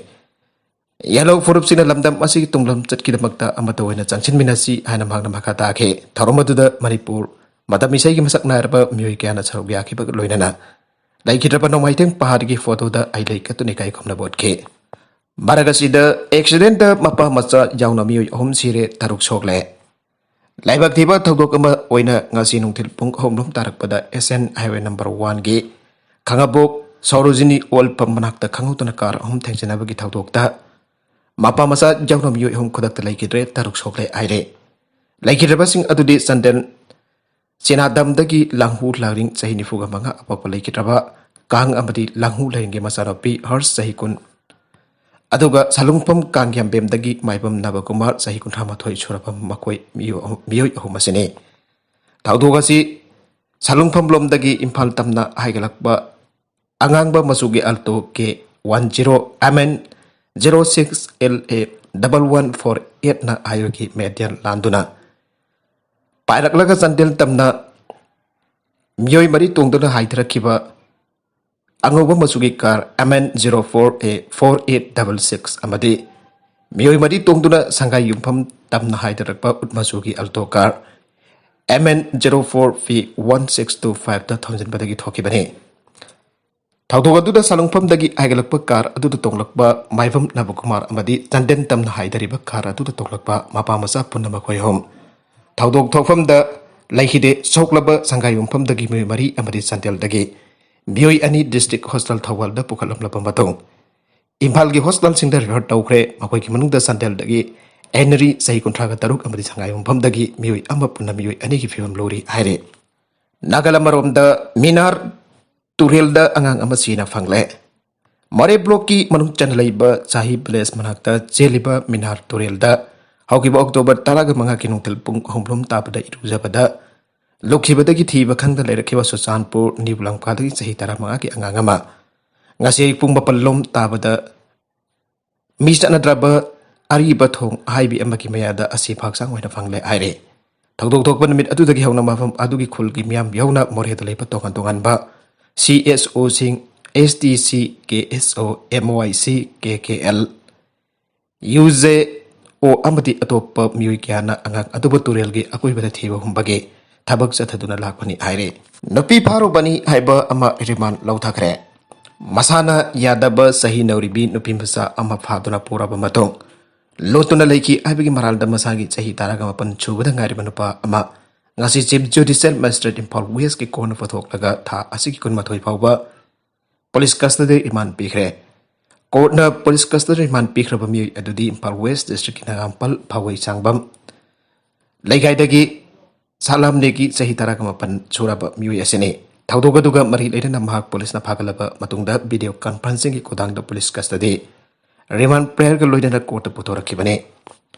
ꯌꯦꯜꯍꯧ ꯐꯨꯔꯨꯞꯁꯤꯡꯅ ꯂꯝꯗꯝ ꯑꯁꯤꯒꯤ ꯇꯨꯡꯂꯝꯆꯠꯀꯤꯗꯃꯛꯇ ꯑꯃꯠꯇ ꯑꯣꯏꯅ ꯆꯪꯁꯤꯟꯃꯤꯟꯅꯁꯤ ꯍꯥꯏꯅ ꯃꯍꯥꯛꯅ ꯃꯈꯥ ꯇꯥꯈꯤ꯫ ꯊꯧꯔꯝ ꯑꯗꯨꯗ ꯃꯅꯤꯄꯨꯔ ꯃꯇꯝ ꯏꯁꯩꯒꯤ ꯃꯁꯛ ꯅꯥꯏꯔꯕ ꯃꯤꯑꯣꯏ ꯀꯌꯥꯅ ꯁꯔꯨꯛ ꯌꯥꯈꯤꯕꯒ ꯂꯣꯏꯅꯅ ꯂꯩꯈꯤꯗ꯭ꯔꯕ ꯅꯣꯡꯃꯥꯏꯊꯦꯡ ꯄꯍꯥꯔꯒꯤ ꯐꯣꯇꯣꯗ ꯑꯩ ꯂꯩ ꯀꯠꯇꯨꯅ ꯏꯀꯥꯏ ꯈꯨꯝꯅꯕ ꯎꯠꯈꯤ꯫ ꯃꯔꯛ ꯑꯁꯤꯗ ꯑꯦꯛꯁꯤꯗꯦꯟꯇ ꯃꯄꯥ ꯃꯆꯥ ꯌꯥꯎꯅ ꯃꯤꯑꯣꯏ ꯑꯍꯨꯝ ꯁꯤꯔꯦ, ꯇꯔꯨꯛ ꯁꯣꯛꯂꯦ꯫ ꯂꯥꯏꯕꯛ ꯊꯤꯕ ꯊꯧꯗꯣꯛ ꯑꯃ ꯑꯣꯏꯅ ꯉꯁꯤ ꯅꯨꯡꯊꯤꯜ ꯄꯨꯡ ꯑꯍꯨꯝ ꯂꯣꯝ ꯇꯥꯔꯛꯄꯗ ꯑꯦꯁ ꯑꯦꯟ ꯍꯥꯏꯋꯦ ꯅꯝꯕꯔ ꯋꯥꯟꯒꯤ ꯈꯥꯉꯕꯣꯛ ꯁꯣꯔꯣꯖꯤꯅꯤ ꯑꯣꯏꯜ ꯄꯝ ꯃꯅꯥꯛꯇ ꯈꯪꯍꯧꯗꯅ ꯀꯥꯔ ꯑꯍꯨꯝ ꯊꯦꯡꯖꯤꯟꯅꯕꯒꯤ ꯊꯧꯗꯣꯛꯇ ꯃꯄꯥ ꯃꯆꯥ ꯌꯥꯎꯅ ꯃꯤꯑꯣꯏ ꯑꯍꯨꯝ ꯈꯨꯗꯛꯇ ꯂꯩꯈꯤꯗ꯭ꯔꯦ, ꯇꯔꯨꯛ ꯁꯣꯛꯂꯦ ꯍꯥꯏꯔꯦ꯫ ꯂꯩꯈꯤꯗ꯭ꯔꯕꯁꯤꯡ ꯑꯗꯨꯗꯤ ꯆꯥꯟꯗꯦꯜ ꯆꯦꯅꯥꯗꯝꯗꯒꯤ ꯂꯥꯡꯍꯨ ꯂꯥꯏꯔꯤꯡ ꯆꯍꯤ ꯅꯤꯐꯨꯒ ꯃꯉꯥ ꯑꯄꯣꯛꯄ ꯂꯩꯈꯤꯗ꯭ꯔꯕ ꯀꯥꯡ ꯑꯃꯗꯤ ꯂꯥꯡꯍꯨ ꯂꯥꯏꯔꯤꯡꯒꯤ ꯃꯆꯥꯅꯨꯄꯤ ꯍꯔꯁ ꯆꯍꯤ ꯀꯨꯟ, ꯑꯗꯨꯒ ꯁꯥꯂꯨꯡꯐꯝ ꯀꯥꯡꯌꯥꯝꯕꯦꯝꯗꯒꯤ ꯃꯥꯏꯕꯝ ꯅꯕꯀꯨꯃꯥꯔ ꯆꯍꯤ ꯀꯨꯟꯊ꯭ꯔꯥ ꯃꯥꯊꯣꯏ ꯁꯨꯔꯕ ꯃꯈꯣꯏ ꯃꯤꯑꯣꯏ ꯑꯍꯨꯝ, ꯃꯤꯑꯣꯏ ꯑꯍꯨꯝ ꯑꯁꯤꯅꯤ꯫ ꯊꯧꯗꯣꯛ ꯑꯁꯤ ꯁꯥꯂꯨꯡꯐꯝ ꯂꯣꯝꯗꯒꯤ ꯏꯝꯐꯥꯜ ꯇꯝꯅ ꯍꯥꯏꯒꯠꯂꯛꯄ ꯑꯉꯥꯡꯕ ꯃꯆꯨꯒꯤ Alto K one zero M N zero six L A double one four eight ꯅ ꯍꯥꯏꯋꯦꯒꯤ ꯃꯦꯗꯤꯌꯟ ꯂꯥꯟꯗꯨꯅ ꯄꯥꯏꯔꯛꯂꯒ ꯆꯥꯟꯗꯦꯜ ꯇꯝꯅ ꯃꯤꯑꯣꯏ ꯃꯔꯤ ꯇꯣꯡꯗꯨꯅ ꯍꯥꯏꯊꯔꯛꯈꯤꯕ ꯑꯉꯧꯕ ꯃꯆꯨꯒꯤ car M N zero four A four eight double six ꯑꯃꯗꯤ ꯃꯤꯑꯣꯏ ꯃꯔꯤ ꯇꯣꯡꯗꯨꯅ ꯁꯪꯒꯥꯏ ꯌꯨꯝꯐꯝ ꯇꯝꯅ ꯍꯥꯏꯊꯔꯛꯄ ꯎꯠ ꯃꯆꯨꯒꯤ Alto car M N zero four P one six two five ꯇ ꯊꯣꯝꯖꯤꯟꯕꯗꯒꯤ ꯊꯣꯛꯈꯤꯕꯅꯤ꯫ ꯊꯧꯗꯣꯛ ꯑꯗꯨꯗ ꯁꯥꯂꯨꯡꯐꯝꯗꯒꯤ ꯍꯥꯏꯒꯠꯂꯛꯄ car ꯑꯗꯨꯗ ꯇꯣꯡꯂꯛꯄ ꯃꯥꯏꯕꯝ ꯅꯕꯀꯨꯃꯥꯔ ꯑꯃꯗꯤ ꯆꯥꯟꯗꯦꯜ ꯇꯝꯅ ꯍꯥꯏꯊꯔꯤꯕ car ꯑꯗꯨꯗ ꯇꯣꯡꯂꯛꯄ ꯃꯄꯥ ꯃꯆꯥ ꯄꯨꯟꯅ ꯃꯈꯣꯏ ꯑꯍꯨꯝ꯫ ꯊꯧꯗꯣꯛ ꯊꯣꯛꯐꯝꯗ ꯂꯩꯈꯤꯗꯦ꯫ ꯁꯣꯛꯂꯕ ꯁꯪꯒꯥꯏ ꯌꯨꯝꯐꯝꯗꯒꯤ ꯃꯤꯑꯣꯏ ꯃꯔꯤ ꯑꯃꯗꯤ ꯆꯥꯟꯗꯦꯜꯗꯒꯤ ꯃꯤꯑꯣꯏ ꯑꯅꯤ district hospital ꯊꯧꯕꯥꯜꯗ ꯄꯨꯈꯠꯂꯝꯂꯕ ꯃꯇꯨꯡ ꯏꯝꯐꯥꯜꯒꯤ hospitalꯁꯤꯡꯗ refer ꯇꯧꯈ꯭ꯔꯦ꯫ ꯃꯈꯣꯏꯒꯤ ꯃꯅꯨꯡꯗ ꯆꯥꯟꯗꯦꯜꯗꯒꯤ ꯍꯦꯅꯔꯤ, ꯆꯍꯤ ꯀꯨꯟꯊ꯭ꯔꯥꯒ ꯇꯔꯨꯛ, ꯑꯃꯗꯤ ꯁꯉꯥꯏꯌꯨꯝꯐꯝꯗꯒꯤ ꯃꯤꯑꯣꯏ ꯑꯃ, ꯄꯨꯟꯅ ꯃꯤꯑꯣꯏ ꯑꯅꯤꯒꯤ ꯐꯤꯕꯝ ꯂꯨꯔꯤ ꯍꯥꯏꯔꯦ꯫ ꯅꯥꯒꯥꯂꯝ ꯑꯃꯔꯣꯝꯗ ꯃꯤꯅꯥꯔ ꯇꯨꯔꯦꯜꯗ ꯑꯉꯥꯡ ꯑꯃ ꯁꯤꯅ ꯐꯪꯂꯦ꯫ ꯃꯣꯔꯦ blockꯀꯤ ꯃꯅꯨꯡ ꯆꯟꯅ ꯂꯩꯕ ꯆꯥꯍꯤ village ꯃꯅꯥꯛꯇ ꯆꯦꯜꯂꯤꯕ ꯃꯤꯅꯥꯔ ꯇꯨꯔꯦꯜꯗ ꯍꯧꯈꯤꯕ October ꯇꯔꯥꯒ ꯃꯉꯥꯒꯤ ꯅꯨꯡꯊꯤꯜ ꯄꯨꯡ ꯑꯍꯨꯝ ꯂꯣꯝ ꯇꯥꯕꯗ ꯏꯔꯨꯖꯕꯗ ꯂꯨꯞꯈꯤꯕꯗꯒꯤ ꯊꯤꯕ ꯈꯪꯗ ꯂꯩꯔꯛꯈꯤꯕ ꯆꯨꯔꯆꯥꯟꯄꯨꯔ ꯅꯤꯌꯨ ꯂꯝꯀꯥꯗꯒꯤ ꯆꯍꯤ ꯇꯔꯥꯃꯉꯥꯒꯤ ꯑꯉꯥꯡ ꯑꯃ ꯉꯁꯤ ꯄꯨꯡ ꯃꯥꯄꯜ ꯂꯣꯝ ꯇꯥꯕꯗ ꯃꯤ ꯆꯠꯅꯗ꯭ꯔꯕ ꯑꯔꯤꯕ ꯊꯣꯡ ꯑꯍꯥꯏꯕꯤ ꯑꯃꯒꯤ ꯃꯌꯥꯗ ꯑꯁꯤꯕ ꯍꯛꯆꯥꯡ ꯑꯣꯏꯅ ꯐꯪꯂꯦ ꯍꯥꯏꯔꯦ꯫ ꯊꯧꯗꯣꯛ ꯊꯣꯛꯄ ꯅꯨꯃꯤꯠ ꯑꯗꯨꯗꯒꯤ ꯍꯧꯅ ꯃꯐꯝ ꯑꯗꯨꯒꯤ ꯈꯨꯜꯒꯤ ꯃꯤꯌꯥꯝ ꯌꯥꯎꯅ ꯃꯣꯔꯦꯗ ꯂꯩꯕ ꯇꯣꯉꯥꯟ ꯇꯣꯉꯥꯟꯕ CSOꯁꯤꯡ, STC, KSO, MOIC, KKL, UJO ꯑꯃꯗꯤ ꯑꯇꯣꯞꯄ ꯃꯤꯑꯣꯏ ꯀꯌꯥꯅ ꯑꯉꯥꯡ ꯑꯗꯨꯕꯨ ꯇꯨꯔꯦꯜꯒꯤ ꯑꯀꯣꯏꯕꯗ ꯊꯤꯕ ꯍꯨꯝꯕꯒꯤ ꯊꯕꯛ ꯆꯠꯊꯗꯨꯅ ꯂꯥꯛꯄꯅꯤ ꯍꯥꯏꯔꯤ꯫ ꯅꯨꯄꯤ ꯐꯥꯔꯨꯕꯅꯤ ꯍꯥꯏꯕ ꯑꯃ remand ꯂꯧꯊꯈ꯭ꯔꯦ꯫ ꯃꯁꯥꯅ ꯌꯥꯗꯕ ꯆꯍꯤ ꯅꯧꯔꯤꯕꯤ ꯅꯨꯄꯤ ꯃꯆꯥ ꯑꯃ ꯐꯥꯗꯨꯅ ꯄꯨꯔꯕ ꯃꯇꯨꯡ ꯂꯣꯠꯇꯨꯅ ꯂꯩꯈꯤ ꯍꯥꯏꯕꯒꯤ ꯃꯔꯥꯜꯗ ꯃꯁꯥꯒꯤ ꯆꯍꯤ ꯇꯔꯥꯒ ꯃꯥꯄꯟ ꯁꯨꯕꯗ ꯉꯥꯏꯔꯤꯕ ꯅꯨꯄꯥ ꯑꯃ ꯉꯁꯤ Chief Judicial Magistrate ꯏꯝꯐꯥꯜ Westꯀꯤ courtꯅ ꯄꯨꯊꯣꯛꯂꯒ ꯊꯥ ꯑꯁꯤꯒꯤ ꯀꯨꯟꯃꯥꯊꯣꯏ ꯐꯥꯎꯕ police custody remand ꯄꯤꯈ꯭ꯔꯦ꯫ Courtꯅ police custody remand ꯄꯤꯈ꯭ꯔꯕ ꯃꯤꯑꯣꯏ ꯑꯗꯨꯗꯤ ꯏꯝꯐꯥꯜ West Districtꯀꯤ ꯅꯒꯥꯝꯄꯥꯜ ꯐꯥꯎꯒꯩ ꯆꯥꯡꯕꯝ ꯂꯩꯀꯥꯏꯗꯒꯤ ꯁꯥꯂꯥꯝꯅꯦꯒꯤ ꯆꯍꯤ ꯇꯔꯥꯒ ꯃꯥꯄꯟ ꯁꯨꯔꯕ ꯃꯤꯑꯣꯏ ꯑꯁꯤꯅꯤ꯫ ꯊꯧꯗꯣꯛ ꯑꯗꯨꯒ ꯃꯔꯤ ꯂꯩꯅꯅ ꯃꯍꯥꯛ policeꯅ ꯐꯥꯒꯠꯂꯕ ꯃꯇꯨꯡꯗ video conferencingꯒꯤ ꯈꯨꯊꯥꯡꯗ police custody remand prayerꯒ ꯂꯣꯏꯅꯅ courtꯇ ꯄꯨꯊꯣꯔꯛꯈꯤꯕꯅꯤ꯫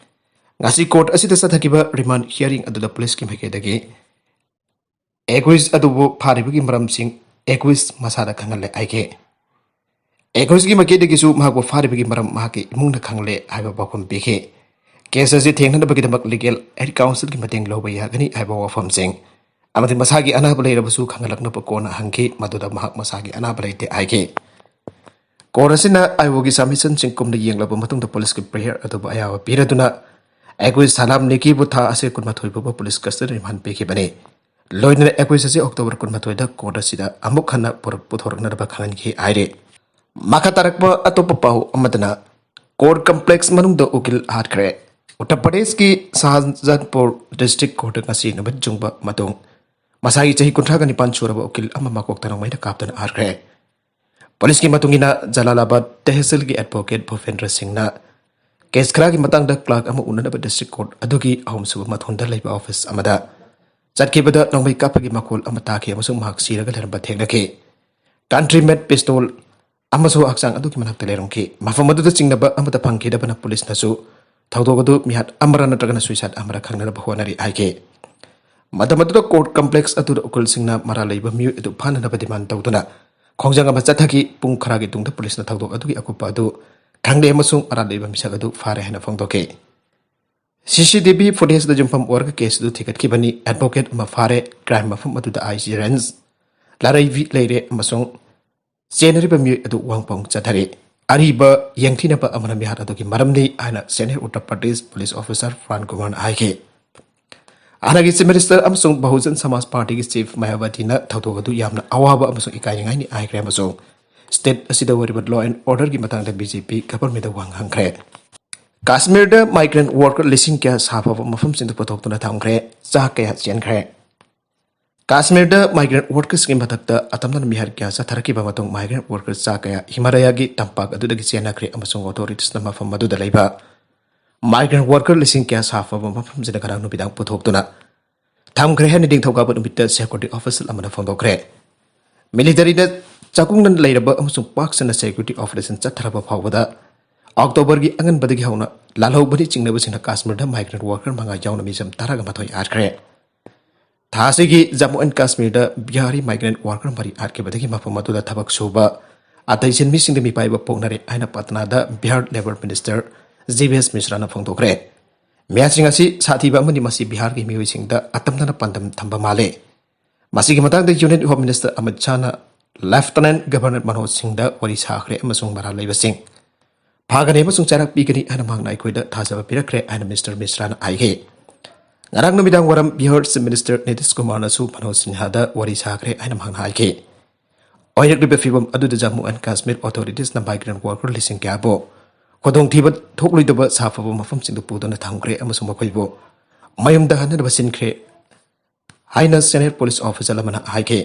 ꯉꯁꯤ court ꯑꯁꯤꯗ ꯆꯠꯊꯈꯤꯕ remand hearing ꯑꯗꯨꯗ policeꯀꯤ ꯃꯥꯏꯀꯩꯗꯒꯤ accused ꯑꯗꯨꯕꯨ ꯐꯥꯔꯤꯕꯒꯤ ꯃꯔꯝꯁꯤꯡ accused ꯃꯁꯥꯗ ꯈꯪꯍꯜꯂꯦ ꯍꯥꯏꯈꯤ꯫ Accusedꯀꯤ ꯃꯥꯏꯀꯩꯗꯒꯤꯁꯨ ꯃꯍꯥꯛꯄꯨ ꯐꯥꯔꯤꯕꯒꯤ ꯃꯔꯝ ꯃꯍꯥꯛꯀꯤ ꯏꯃꯨꯡꯅ ꯈꯪꯂꯦ ꯍꯥꯏꯕ ꯄꯥꯎꯈꯨꯝ ꯄꯤꯈꯤ꯫ Case ꯑꯁꯤ ꯊꯦꯡꯅꯅꯕꯒꯤꯗꯃꯛ legal aid counselꯒꯤ ꯃꯇꯦꯡ ꯂꯧꯕ ꯌꯥꯒꯅꯤ ꯍꯥꯏꯕ ꯋꯥꯐꯝꯁꯤꯡ ꯑꯃꯗꯤ ꯃꯁꯥꯒꯤ ꯑꯅꯥꯕ ꯂꯩꯔꯕꯁꯨ ꯈꯪꯍꯜꯂꯛꯅꯕ ꯀꯣꯟꯅ ꯍꯪꯈꯤ, ꯃꯗꯨꯗ ꯃꯍꯥꯛ ꯃꯁꯥꯒꯤ ꯑꯅꯥꯕ ꯂꯩꯇꯦ ꯍꯥꯏꯈꯤ꯫ ꯀꯣꯔꯠ ꯑꯁꯤꯅ ꯑꯥꯏꯑꯣꯒꯤ ꯁꯕꯃꯤꯁꯟꯁꯤꯡ ꯀꯨꯞꯅ ꯌꯦꯡꯂꯕ ꯃꯇꯨꯡꯗ ꯄꯨꯂꯤꯁꯀꯤ ꯄ꯭ꯔꯦꯌꯔ ꯑꯗꯨꯕꯨ ꯑꯌꯥꯕ ꯄꯤꯔꯗꯨꯅ ꯑꯦꯀ꯭ꯌꯨꯁ ꯁꯂꯥꯝ ꯅꯤꯀꯤꯕꯨ ꯊꯥ ꯑꯁꯤ ꯀꯨꯟꯃꯥꯊꯣꯏ ꯐꯥꯎꯕ ꯄꯨꯂꯤꯁ ꯀꯁꯇꯗꯤ ꯔꯤꯃꯥꯟ ꯄꯤꯈꯤꯕꯅꯤ꯫ ꯂꯣꯏꯅꯅ ꯑꯦꯀ꯭ꯌꯨꯁ ꯑꯁꯤ ꯑꯣꯛꯇꯣꯕꯔ ꯀꯨꯟꯃꯥꯊꯣꯏꯗ ꯀꯣꯔꯠ ꯑꯁꯤꯗ ꯑꯃꯨꯛ ꯍꯟꯅ ꯄꯨꯔꯛ-, ꯄꯨꯊꯣꯔꯛꯅꯅꯕ ꯈꯪꯍꯟꯈꯤ ꯍꯥꯏꯔꯤ꯫ ꯃꯈꯥ ꯇꯥꯔꯛꯄ ꯑꯇꯣꯞꯄ ꯄꯥꯎ ꯑꯃꯗꯅ, ꯀꯣꯔꯠ ꯀꯝꯄ꯭ꯂꯦꯛꯁ ꯃꯅꯨꯡꯗ ꯎꯀꯤꯜ ꯍꯥꯠꯈ꯭ꯔꯦ꯫ ꯎꯠꯇꯔ ꯄ꯭ꯔꯗꯦꯁꯀꯤ ꯁꯥꯍꯖꯥꯟꯄꯨꯔ ꯗꯤꯁꯇ꯭ꯔꯤꯛ ꯀꯣꯔꯠꯇ ꯉꯁꯤ ꯅꯨꯃꯤꯠ ꯆꯨꯡꯕ ꯃꯇꯨꯡ ꯃꯁꯥꯒꯤ ꯆꯍꯤ ꯀꯨꯟꯊ꯭ꯔꯥꯒ ꯅꯤꯄꯥꯟ ꯁꯨꯔꯕ ꯎꯀꯤꯜ ꯑꯃ ꯃꯀꯣꯛꯇ ꯅꯣꯡꯃꯩꯅ ꯀꯥꯞꯇꯨꯅ ꯍꯥꯠꯈ꯭ꯔꯦ꯫ ꯄꯨꯂꯤꯁꯀꯤ ꯃꯇꯨꯡ ꯏꯟꯅ, ꯖꯂꯥꯂꯥꯕꯥꯗ ꯇꯦꯍꯁꯤꯜꯒꯤ ꯑꯦꯗꯚꯣꯀꯦꯠ ꯚꯨꯄꯦꯟꯗ꯭ꯔ ꯁꯤꯡꯅ ꯀꯦꯁ ꯈꯔꯒꯤ ꯃꯇꯥꯡꯗ ꯀ꯭ꯂꯥꯔꯛ ꯑꯃ ꯎꯅꯅꯕ ꯗꯤꯁꯇ꯭ꯔꯤꯛ ꯀꯣꯔꯠ ꯑꯗꯨꯒꯤ ꯑꯍꯨꯝꯁꯨꯕ ꯃꯊꯣꯟꯗ ꯂꯩꯕ ꯑꯣꯐꯤꯁ ꯑꯃꯗ ꯆꯠꯈꯤꯕꯗ ꯅꯣꯡꯃꯩ ꯀꯥꯞꯄꯒꯤ ꯃꯈꯣꯜ ꯑꯃ ꯇꯥꯈꯤ ꯑꯃꯁꯨꯡ ꯃꯍꯥꯛ ꯁꯤꯔꯒ ꯂꯩꯔꯝꯕ ꯊꯦꯡꯅꯈꯤ꯫ ꯀꯟꯇ꯭ꯔꯤ ꯃꯦꯗ ꯄꯤꯁꯇꯣꯜ ꯑꯃꯁꯨ ꯍꯛꯆꯥꯡ ꯑꯗꯨꯒꯤ ꯃꯅꯥꯛꯇ ꯂꯩꯔꯝꯈꯤ꯫ ꯃꯐꯝ ꯑꯗꯨꯗ ꯆꯤꯡꯅꯕ ꯑꯃꯠꯇ ꯐꯪꯈꯤꯗꯕꯅ ꯄꯨꯂꯤꯁꯅꯁꯨ ꯊꯧꯗꯣꯛ ꯑꯗꯨ ꯃꯤꯍꯥꯠ ꯑꯃꯔ ꯅꯠꯇ꯭ꯔꯒꯅ ꯁꯨꯏꯁꯥꯏꯗ ꯑꯃꯔ ꯈꯪꯅꯅꯕ ꯍꯣꯠꯅꯔꯤ ꯍꯥꯏꯈꯤ꯫ ꯃꯇꯝ ꯑꯗꯨꯗ ꯀꯣꯔꯠ ꯀꯝꯄ꯭ꯂꯦꯛꯁ ꯑꯗꯨꯗ ꯎꯀꯤꯜꯁꯤꯡꯅ ꯃꯔꯥꯜ ꯂꯩꯕ ꯃꯤꯑꯣꯏ ꯑꯗꯨ ꯐꯥꯅꯅꯕ ꯗꯤꯃꯥꯟ ꯇꯧꯗꯨꯅ ꯈꯣꯡꯖꯪ ꯑꯃ ꯆꯠꯊꯈꯤ꯫ ꯄꯨꯡ ꯈꯔꯒꯤ ꯇꯨꯡꯗ ꯄꯨꯂꯤꯁꯅ ꯊꯧꯗꯣꯛ ꯑꯗꯨꯒꯤ ꯑꯀꯨꯞꯄ ꯑꯗꯨ ꯈꯪꯂꯦ ꯑꯃꯁꯨꯡ ꯃꯔꯥꯜ ꯂꯩꯕ ꯃꯤꯁꯛ ꯑꯗꯨ ꯐꯥꯔꯦ ꯍꯥꯏꯅ ꯐꯣꯡꯗꯣꯛꯈꯤ꯫ ꯁꯤ ꯁꯤ ꯇꯤ ꯚꯤ ꯐꯨꯇꯦꯖꯇ ꯌꯨꯝꯐꯝ ꯑꯣꯏꯔꯒ ꯀꯦꯁ ꯑꯗꯨ ꯊꯤꯒꯠꯈꯤꯕꯅꯤ꯫ ꯑꯦꯗꯚꯣꯀꯦꯠ ꯑꯃ ꯐꯥꯔꯦ꯫ ꯀ꯭ꯔꯥꯏꯝ ꯃꯐꯝ ꯑꯗꯨꯗ ꯑꯥꯏ ꯖꯤ ꯔꯦꯟꯖ ꯂꯥꯔꯩꯕꯤ ꯂꯩꯔꯦ ꯑꯃꯁꯨꯡ ꯆꯦꯟꯅꯔꯤꯕ ꯃꯤꯑꯣꯏ ꯑꯗꯨ ꯋꯥꯡ ꯄꯥꯎꯡ ꯆꯠꯊꯔꯤ꯫ ꯑꯔꯤꯕ ꯌꯦꯡꯊꯤꯅꯕ ꯑꯃꯅ ꯃꯤꯍꯥꯠ ꯑꯗꯨꯒꯤ ꯃꯔꯝꯅꯤ ꯍꯥꯏꯅ senior Uttar Pradesh police officer PRAN ꯀꯨꯃꯥꯔꯅ ꯍꯥꯏꯈꯤ꯫ ꯍꯥꯟꯅꯒꯤ ꯆꯤꯐ ꯃꯤꯅꯤꯁꯇꯔ ꯑꯃꯁꯨꯡ ꯕꯍꯨꯖꯟ ꯁꯃꯥꯖ ꯄꯥꯔꯇꯤꯒꯤ ꯆꯤꯐ ꯃꯌꯥꯕꯇꯤꯅ ꯊꯧꯗꯣꯛ ꯑꯗꯨ ꯌꯥꯝꯅ ꯑꯋꯥꯕ ꯑꯃꯁꯨꯡ ꯏꯀꯥꯏꯅꯤꯡꯉꯥꯏꯅꯤ ꯍꯥꯏꯈ꯭ꯔꯦ ꯑꯃꯁꯨꯡ ꯁ꯭ꯇꯦꯠ ꯑꯁꯤꯗ ꯑꯣꯏꯔꯤꯕ ꯂꯣ ꯑꯦꯟ ꯑꯣꯔꯗꯔꯒꯤ ꯃꯇꯥꯡꯗ ꯕꯤ ꯖꯦ ꯄꯤ ꯒꯚꯔꯟꯃꯦꯟꯗ ꯋꯥ ꯉꯥꯡꯈ꯭ꯔꯦ꯫ ꯀꯥꯁꯃꯤꯔꯗ ꯃꯥꯏꯒ꯭ꯔꯦꯟꯠ ꯋꯥꯔꯀꯔ ꯂꯤꯁꯤꯡ ꯀꯌꯥ ꯁꯥꯐꯕ ꯃꯐꯝꯁꯤꯡꯗ ꯄꯨꯊꯣꯛꯇꯨꯅ ꯊꯝꯈ꯭ꯔꯦ꯫ ꯆꯥ ꯀꯌꯥ ꯆꯦꯟꯈ꯭ꯔꯦ꯫ ꯀꯥꯁꯃꯤꯔꯗ ꯃꯥꯏꯒ꯭ꯔꯦꯟꯠ ꯋꯥꯔꯀꯔꯁꯀꯤ ꯃꯊꯛꯇ ꯑꯇꯝꯅꯅ ꯃꯤꯍꯥꯠ ꯀꯌꯥ ꯆꯠꯊꯔꯛꯈꯤꯕ ꯃꯇꯨꯡ ꯃꯥꯏꯒ꯭ꯔꯦꯟꯠ ꯋꯥꯔꯀꯔ ꯆꯥ ꯀꯌꯥ ꯍꯤꯃꯥꯂꯌꯥꯒꯤ ꯇꯝꯄꯥꯛ ꯑꯗꯨꯗꯒꯤ ꯆꯦꯟꯅꯈ꯭ꯔꯦ ꯑꯃꯁꯨꯡ ꯑꯣꯊꯣꯔꯤꯇꯤꯁꯅ ꯃꯐꯝ ꯑꯗꯨꯗ ꯂꯩꯕ ꯃꯥꯏꯒ꯭ꯔꯦꯟꯠ ꯋꯥꯔꯀꯔ ꯂꯤꯁꯤꯡ ꯀꯌꯥ ꯁꯥꯐꯕ ꯃꯐꯝꯁꯤꯗ ꯉꯔꯥꯡ ꯅꯨꯃꯤꯗꯥꯡ ꯄꯨꯊꯣꯛꯇꯨꯅ ꯊꯝꯈ꯭ꯔꯦ ꯍꯥꯏꯅ ꯅꯤꯡꯊꯧꯀꯥꯕ ꯅꯨꯃꯤꯠꯇ ꯁꯦꯀ꯭ꯌꯨꯔꯤꯇꯤ ꯑꯣꯐꯤꯁꯤꯌꯦꯜ ꯑꯃꯅ ꯐꯣꯡꯗꯣꯛꯈ꯭ꯔꯦ꯫ ꯃꯤꯂꯤꯇꯔꯤꯅ ꯆꯥꯛꯈꯨꯝꯗ ꯂꯩꯔꯕ ꯑꯃꯁꯨꯡ ꯄꯥꯛ ꯁꯟꯅ ꯁꯦꯀ꯭ꯌꯨꯔꯤꯇꯤ ꯑꯣꯄꯔꯦꯁꯟ ꯆꯠꯊꯔꯕ ꯐꯥꯎꯕꯗ ꯑꯣꯛꯇꯣꯕꯔꯒꯤ ꯑꯉꯟꯕꯗꯒꯤ ꯍꯧꯅ ꯂꯥꯜꯍꯧꯕꯅꯤ ꯆꯤꯡꯅꯕꯁꯤꯡꯅ ꯀꯥꯁꯃꯤꯔꯗ ꯃꯥꯏꯒ꯭ꯔꯦꯟꯠ ꯋꯥꯔꯀꯔ ꯃꯉꯥ ꯌꯥꯎꯅ ꯃꯤꯆꯝ ꯇꯔꯥꯒ ꯃꯥꯊꯣꯏ ꯍꯥꯠꯈ꯭ꯔꯦ꯫ ꯊꯥ ꯑꯁꯤꯒꯤ Jammu and ꯀꯥꯁꯃꯤꯔꯗ Bihari migrant worker ꯃꯔꯤ ꯍꯥꯠꯈꯤꯕꯗꯒꯤ ꯃꯐꯝ ꯑꯗꯨꯗ ꯊꯕꯛ ꯁꯨꯕ ꯑꯇꯩ ꯁꯤꯟꯃꯤꯁꯤꯡꯗ ꯃꯤꯄꯥꯏꯕ ꯄꯣꯛꯅꯔꯦ ꯍꯥꯏꯅ ꯄꯠꯅꯥꯗ Bihar labour minister Jivesh ꯃꯤꯁ꯭ꯔꯥꯅ ꯐꯣꯡꯗꯣꯛꯈ꯭ꯔꯦ꯫ ꯃꯤꯍꯥꯠꯁꯤꯡ ꯑꯁꯤ ꯁꯥꯊꯤꯕ ꯑꯃꯅꯤ, ꯃꯁꯤ ꯕꯤꯍꯥꯔꯒꯤ ꯃꯤꯑꯣꯏꯁꯤꯡꯗ ꯑꯇꯝꯅꯅ ꯄꯥꯟꯗꯝ ꯊꯝꯕ ꯃꯥꯜꯂꯦ꯫ ꯃꯁꯤꯒꯤ ꯃꯇꯥꯡꯗ ꯌꯨꯅꯤꯌꯟ ꯍꯣꯝ ꯃꯤꯅꯤꯁꯇꯔ ꯑꯃꯤꯠ ꯁꯥꯍꯅ ꯂꯦꯐꯇꯤꯅꯦꯟꯠ ꯒꯚꯔꯅꯔ ꯃꯅꯣꯖ ꯁꯤꯡꯗ ꯋꯥꯔꯤ ꯁꯥꯈ꯭ꯔꯦ ꯑꯃꯁꯨꯡ ꯃꯔꯥꯜ ꯂꯩꯕꯁꯤꯡ ꯐꯥꯒꯅꯤ ꯑꯃꯁꯨꯡ ꯆꯩꯔꯥꯛ ꯄꯤꯒꯅꯤ ꯍꯥꯏꯅ ꯃꯍꯥꯛꯅ ꯑꯩꯈꯣꯏꯗ ꯊꯥꯖꯕ ꯄꯤꯔꯛꯈ꯭ꯔꯦ ꯍꯥꯏꯅ ꯃꯤꯁꯇꯔ ꯃꯤꯁ꯭ꯔꯥꯅ ꯍꯥꯏꯈꯤ꯫ ꯉꯔꯥꯡ ꯅꯨꯃꯤꯗꯥꯡ ꯋꯥꯏꯔꯝ ꯕꯤꯍꯥꯔ ꯆꯤꯐ ꯃꯤꯅꯤꯁꯇꯔ ꯅꯤꯇꯤꯁ ꯀꯨꯃꯥꯔꯅꯁꯨ ꯃꯅꯣꯖ ꯁꯤꯟꯍꯥꯗ ꯋꯥꯔꯤ ꯁꯥꯈ꯭ꯔꯦ ꯍꯥꯏꯅ ꯃꯍꯥꯛꯅ ꯍꯥꯏꯈꯤ꯫ ꯑꯣꯏꯔꯛꯂꯤꯕ ꯐꯤꯕꯝ ꯑꯗꯨꯗ Jammu and Kashmir ꯑꯣꯊꯣꯔꯤꯇꯤꯁꯅ migrant worker ꯂꯤꯁꯤꯡ ꯀꯌꯥꯕꯨ ꯈꯨꯗꯣꯡꯊꯤꯕ ꯊꯣꯛꯂꯣꯏꯗꯕ ꯁꯥꯐꯕ ꯃꯐꯝꯁꯤꯡꯗ ꯄꯨꯗꯨꯅ ꯊꯝꯈ꯭ꯔꯦ ꯑꯃꯁꯨꯡ ꯃꯈꯣꯏꯕꯨ ꯃꯌꯨꯝꯗ ꯍꯟꯅꯅꯕ ꯁꯤꯟꯈ꯭ꯔꯦ ꯍꯥꯏꯅ ꯁꯦꯅꯤꯌꯔ ꯄꯨꯂꯤꯁ ꯑꯣꯐꯤꯁꯔ ꯑꯃꯅ ꯍꯥꯏꯈꯤ꯫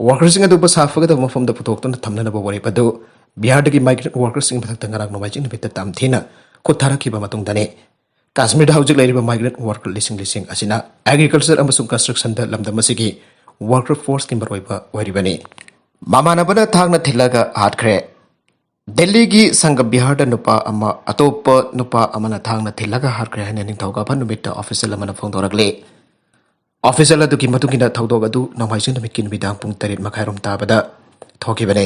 ꯋꯥꯔꯀꯔꯁꯤꯡ ꯑꯗꯨꯕꯨ ꯁꯥꯐꯒꯗꯕ ꯃꯐꯝꯗ ꯄꯨꯊꯣꯛꯇꯨꯅ ꯊꯝꯅꯅꯕ ꯋꯥꯔꯦꯞ ꯑꯗꯨ ꯕꯤꯍꯥꯔꯗꯒꯤ ꯃꯥꯏꯒ꯭ꯔꯦꯟꯠ ꯋꯥꯔꯀꯔꯁꯤꯡꯒꯤ ꯃꯊꯛꯇ ꯉꯔꯥꯡ ꯅꯣꯡꯃꯥꯏꯖꯤꯡ ꯅꯨꯃꯤꯠꯇ ꯇꯝꯊꯤꯅ ꯈꯨꯠ ꯊꯥꯔꯛꯈꯤꯕ ꯃꯇꯨꯡꯗꯅꯤ꯫ ꯀꯥꯁꯃꯤꯔꯗ ꯍꯧꯖꯤꯛ ꯂꯩꯔꯤꯕ ꯃꯥꯏꯒ꯭ꯔꯦꯟꯠ ꯋꯥꯔꯀꯔ ꯂꯤꯁꯤꯡ ꯂꯤꯁꯤꯡ ꯑꯁꯤꯅ ꯑꯦꯒ꯭ꯔꯤꯀꯜꯆꯔ ꯑꯃꯁꯨꯡ ꯀꯟꯁꯇ꯭ꯔꯛꯁꯟꯗ ꯂꯝꯗꯝ ꯑꯁꯤꯒꯤ ꯋꯥꯔꯀꯔ ꯐꯣꯔꯁꯀꯤ ꯃꯔꯨꯑꯣꯏꯕ ꯑꯣꯏꯔꯤꯕꯅꯤ꯫ ꯃꯃꯥꯟꯅꯕꯅ ꯊꯥꯡꯅ ꯊꯤꯜꯂꯒ ꯍꯥꯠꯈ꯭ꯔꯦ꯫ ꯗꯦꯜꯂꯤꯒꯤ ꯁꯪꯒ ꯕꯤꯍꯥꯔꯗ ꯅꯨꯄꯥ ꯑꯃ ꯑꯇꯣꯞꯄ ꯅꯨꯄꯥ ꯑꯃꯅ ꯊꯥꯡꯅ ꯊꯤꯜꯂꯒ ꯍꯥꯠꯈ꯭ꯔꯦ ꯍꯥꯏꯅ ꯅꯤꯡꯊꯧꯀꯥꯕ ꯅꯨꯃꯤꯠꯇ ꯑꯣꯐꯤꯁꯤꯌꯦꯜ ꯑꯃꯅ ꯐꯣꯡꯗꯣꯔꯛꯂꯤ꯫ ꯑꯣꯐꯤꯁꯤꯌꯦꯜ ꯑꯗꯨꯒꯤ ꯃꯇꯨꯡ ꯏꯟꯅ ꯊꯧꯗꯣꯛ ꯑꯗꯨ ꯅꯣꯡꯃꯥꯏꯖꯤꯡ ꯅꯨꯃꯤꯠꯀꯤ ꯅꯨꯃꯤꯗꯥꯡ ꯄꯨꯡ ꯇꯔꯦꯠ ꯃꯈꯥꯏꯔꯣꯝ ꯇꯥꯕꯗ ꯊꯣꯛꯈꯤꯕꯅꯤ꯫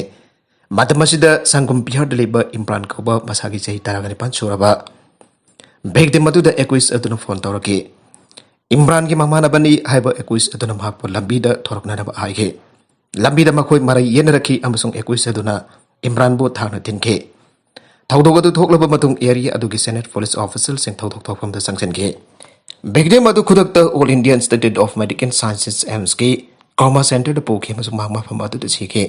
ꯃꯇꯝ ꯑꯁꯤꯗ ꯁꯪꯒꯨꯝ ꯕꯤꯍꯥꯔꯗ ꯂꯩꯕ ꯏꯝꯔꯥꯟ ꯀꯧꯕ ꯃꯁꯥꯒꯤ ꯆꯍꯤ ꯇꯔꯥꯒ ꯅꯤꯄꯥꯟ ꯁꯨꯔꯕ ꯚꯤꯛꯇꯤꯝ ꯑꯗꯨꯗ ꯑꯦꯀ꯭ꯌꯨꯁ ꯑꯗꯨꯅ ꯐꯣꯟ ꯇꯧꯔꯛꯈꯤ꯫ ꯏꯝꯔꯥꯟꯒꯤ ꯃꯃꯥꯟꯅꯕꯅꯤ ꯍꯥꯏꯕ ꯑꯦꯀ꯭ꯌꯨꯁ ꯑꯗꯨꯅ ꯃꯍꯥꯛꯄꯨ ꯂꯝꯕꯤꯗ ꯊꯣꯔꯛꯅꯅꯕ ꯍꯥꯏꯈꯤ꯫ ꯂꯝꯕꯤꯗ ꯃꯈꯣꯏ ꯃꯔꯩ ꯌꯦꯠꯅꯔꯛꯈꯤ ꯑꯃꯁꯨꯡ ꯑꯦꯀ꯭ꯌꯨꯁ ꯑꯗꯨꯅ ꯏꯝꯔꯥꯟꯕꯨ ꯊꯥꯡꯅ ꯊꯤꯟꯈꯤ꯫ ꯊꯧꯗꯣꯛ ꯑꯗꯨ ꯊꯣꯛꯂꯕ ꯃꯇꯨꯡ ꯑꯦꯔꯤꯌꯥ ꯑꯗꯨꯒꯤ ꯁꯦꯅꯤꯌꯔ ꯄꯨꯂꯤꯁ ꯑꯣꯐꯤꯁꯤꯌꯦꯜꯁꯤꯡ ꯊꯧꯗꯣꯛ ꯊꯣꯛꯐꯝꯗ ꯆꯪꯁꯤꯟꯈꯤ꯫ ꯚꯤꯛꯇꯤꯝ ꯑꯗꯨ ꯈꯨꯗꯛꯇ all India institute of medical sciences, ꯑꯦꯝꯁꯀꯤ ꯀ꯭ꯔꯣꯃꯥ ꯁꯦꯟꯇꯔꯗ ꯄꯨꯈꯤ ꯑꯃꯁꯨꯡ ꯃꯍꯥꯛ ꯃꯐꯝ ꯑꯗꯨꯗ ꯁꯤꯈꯤ꯫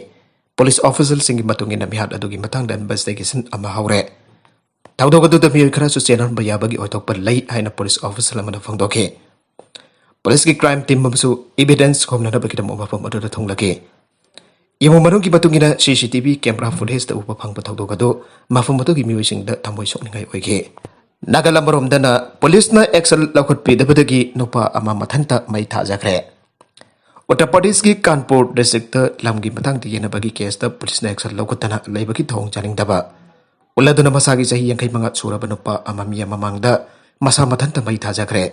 ꯄꯨꯂꯤꯁ ꯑꯣꯐꯤꯁꯤꯌꯦꯜꯁꯤꯡꯒꯤ ꯃꯇꯨꯡ ꯏꯟꯅ ꯃꯤꯍꯥꯠ ꯑꯗꯨꯒꯤ ꯃꯇꯥꯡꯗ ꯏꯟꯚꯦꯁꯇꯤꯒꯦꯁꯟ ꯑꯃ ꯍꯧꯔꯦ꯫ ꯊꯧꯗꯣꯛ ꯑꯗꯨꯗ ꯃꯤꯑꯣꯏ ꯈꯔꯁꯨ ꯆꯦꯟꯍꯟꯕ ꯌꯥꯕꯒꯤ ꯑꯣꯏꯊꯣꯛꯄ ꯂꯩ ꯍꯥꯏꯅ ꯄꯨꯂꯤꯁ ꯑꯣꯐꯤꯁꯤꯌꯦꯜ ꯑꯃꯅ ꯐꯣꯡꯗꯣꯛꯈꯤ꯫ ꯄꯨꯂꯤꯁꯀꯤ ꯀ꯭ꯔꯥꯏꯝ ꯇꯤꯝ ꯑꯃꯁꯨ ꯏꯚꯤꯗꯦꯟꯁ ꯈꯣꯝꯅꯅꯕꯒꯤꯗꯃꯛ ꯃꯐꯝ ꯑꯗꯨꯗ ꯊꯨꯡꯂꯈꯤ꯫ ꯏꯃꯨꯡ ꯃꯅꯨꯡꯒꯤ ꯃꯇꯨꯡ ꯏꯟꯅ ꯁꯤ ꯁꯤ ꯇꯤ ꯚꯤ ꯀꯦꯃꯦꯔꯥ ꯐꯨꯇꯦꯖꯇ ꯎꯕ ꯐꯪꯕ ꯊꯧꯗꯣꯛ ꯑꯗꯨ ꯃꯐꯝ ꯑꯗꯨꯒꯤ ꯃꯤꯑꯣꯏꯁꯤꯡꯗ ꯊꯃꯣꯏ ꯁꯣꯛꯅꯤꯡꯉꯥꯏ ꯑꯣꯏꯈꯤ꯫ ꯅꯥꯀꯜ ꯑꯃꯔꯣꯝꯗꯅ ꯄꯨꯂꯤꯁꯅ ꯑꯦꯛꯁꯟ ꯂꯧꯈꯠꯄꯤꯗꯕꯗꯒꯤ ꯅꯨꯄꯥ ꯑꯃ ꯃꯊꯟꯇ ꯃꯩ ꯊꯥꯖꯈ꯭ꯔꯦ꯫ ꯎꯠꯇꯔ ꯄ꯭ꯔꯗꯦꯁꯀꯤ ꯀꯥꯟꯄꯨꯔ ꯗꯤꯁꯇ꯭ꯔꯤꯛꯇ ꯂꯝꯒꯤ ꯃꯇꯥꯡꯗ ꯌꯦꯟꯅꯕꯒꯤ ꯀꯦꯁꯇ ꯄꯨꯂꯤꯁꯅ ꯑꯦꯛꯁꯟ ꯂꯧꯈꯠꯇꯅ ꯂꯩꯕꯒꯤ ꯊꯧꯑꯣꯡ ꯆꯥꯅꯤꯡꯗꯕ ꯎꯠꯂꯗꯨꯅ ꯃꯁꯥꯒꯤ ꯆꯍꯤ ꯌꯥꯡꯈꯩ ꯃꯉꯥ ꯁꯨꯔꯕ ꯅꯨꯄꯥ ꯑꯃ ꯃꯤ ꯑꯃ ꯃꯃꯥꯡꯗ ꯃꯁꯥ ꯃꯊꯟꯇ ꯃꯩ ꯊꯥꯖꯈ꯭ꯔꯦ꯫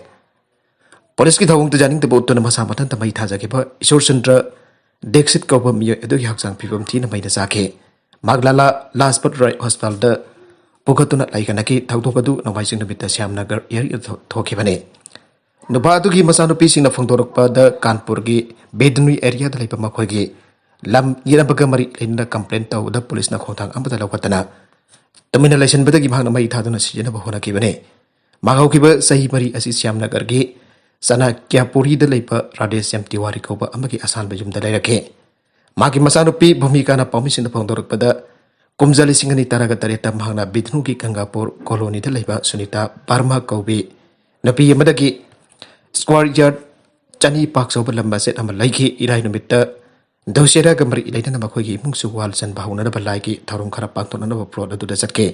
ꯄꯨꯂꯤꯁꯀꯤ ꯊꯧꯑꯣꯡꯗ ꯌꯥꯅꯤꯡꯗꯕ ꯎꯠꯇꯨꯅ ꯃꯁꯥ ꯃꯊꯟꯇ ꯃꯩ ꯊꯥꯖꯈꯤꯕ ꯏꯁꯣꯔ ꯆꯟꯗ꯭ꯔ ꯗꯤꯛꯁꯤꯠ ꯀꯧꯕ ꯃꯤꯑꯣꯏ ꯑꯗꯨꯒꯤ ꯍꯛꯆꯥꯡ ꯐꯤꯕꯝ ꯊꯤꯅ ꯃꯩꯅ ꯆꯥꯈꯤ꯫ ꯃꯍꯥꯛ ꯂꯥꯂꯥ ꯂꯥꯖꯄꯠ ꯔꯥꯏ ꯍꯣꯁꯄꯤꯇꯥꯜꯗ ꯄꯨꯈꯠꯇꯨꯅ ꯂꯩꯈꯠꯅꯈꯤ꯫ ꯊꯧꯗꯣꯛ ꯑꯗꯨ ꯅꯣꯡꯃꯥꯏꯖꯤꯡ ꯅꯨꯃꯤꯠꯇ ꯁ꯭ꯌꯥꯝꯅꯒꯔ ꯑꯦꯔꯤꯌꯥꯗ ꯊꯣꯛꯈꯤꯕꯅꯤ꯫ ꯅꯨꯄꯥ ꯑꯗꯨꯒꯤ ꯃꯆꯥꯅꯨꯄꯤꯁꯤꯡꯅ ꯐꯣꯡꯗꯣꯔꯛꯄꯗ ꯀꯥꯟꯄꯨꯔꯒꯤ ꯕꯦꯗꯅꯨꯏ ꯑꯦꯔꯤꯌꯥꯗ ꯂꯩꯕ ꯃꯈꯣꯏꯒꯤ ꯂꯝ ꯌꯦꯟꯅꯕꯒ ꯃꯔꯤ ꯂꯩꯅꯅ ꯀꯝꯄ꯭ꯂꯦꯟ ꯇꯧꯕꯗ ꯄꯨꯂꯤꯁꯅ ꯈꯣꯡꯊꯥꯡ ꯑꯃꯠꯇ ꯂꯧꯈꯠꯇꯅ ꯇꯨꯃꯤꯟꯅ ꯂꯩꯁꯤꯟꯕꯗꯒꯤ ꯃꯍꯥꯛꯅ ꯃꯩ ꯊꯥꯗꯨꯅ ꯁꯤꯖꯤꯟꯅꯕ ꯍꯣꯠꯅꯈꯤꯕꯅꯤ꯫ ꯃꯍꯥꯛ ꯍꯧꯈꯤꯕ ꯆꯍꯤ ꯃꯔꯤ ꯑꯁꯤ ꯁ꯭ꯌꯥꯝꯅꯒꯔꯒꯤ ꯆꯅꯥꯀ꯭ꯌꯥꯄꯨꯔꯤꯗ ꯂꯩꯕ ꯔꯥꯙꯦꯁ꯭ꯌꯥꯝ ꯇꯤꯋꯥꯔꯤ ꯀꯧꯕ ꯑꯃꯒꯤ ꯑꯁꯥꯟꯕ ꯌꯨꯝꯗ ꯂꯩꯔꯛꯈꯤ꯫ ꯃꯍꯥꯛꯀꯤ ꯃꯆꯥꯅꯨꯄꯤ ꯚꯨꯃꯤꯀꯥꯅ ꯄꯥꯎꯃꯤꯁꯤꯡꯗ ꯐꯣꯡꯗꯣꯔꯛꯄꯗ, ꯀꯨꯝꯖꯥ ꯂꯤꯁꯤꯡ ꯑꯅꯤ ꯇꯔꯥꯒ ꯇꯔꯦꯠꯇ ꯃꯍꯥꯛꯅ ꯕꯤꯗꯅꯨꯒꯤ ꯒꯪꯒꯥꯄꯨꯔ ꯀꯣꯂꯣꯅꯤꯗ ꯂꯩꯕ ꯁꯨꯅꯤꯇꯥ ꯕꯔꯃꯥ ꯀꯧꯕꯤ ꯅꯨꯄꯤ ꯑꯃꯗꯒꯤ ꯁ꯭ꯀ꯭ꯋꯥꯔ ꯌꯥꯔꯗ ꯆꯅꯤ ꯄꯥꯛ ꯆꯥꯎꯕ ꯂꯝ ꯃꯆꯦꯠ ꯑꯃ ꯂꯩꯈꯤ꯫ ꯏꯔꯥꯏ ꯅꯨꯃꯤꯠꯇ ꯗꯧꯁꯦꯔꯥꯒ ꯃꯔꯤ ꯂꯩꯅꯅ ꯃꯈꯣꯏꯒꯤ ꯏꯃꯨꯡꯁꯨ ꯋꯥꯜ ꯆꯟꯕ ꯍꯧꯅꯅꯕ ꯂꯥꯏꯒꯤ ꯊꯧꯔꯝ ꯈꯔ ꯄꯥꯡꯊꯣꯛꯅꯅꯕ ꯄ꯭ꯂꯣꯠ ꯑꯗꯨꯗ ꯆꯠꯈꯤ꯫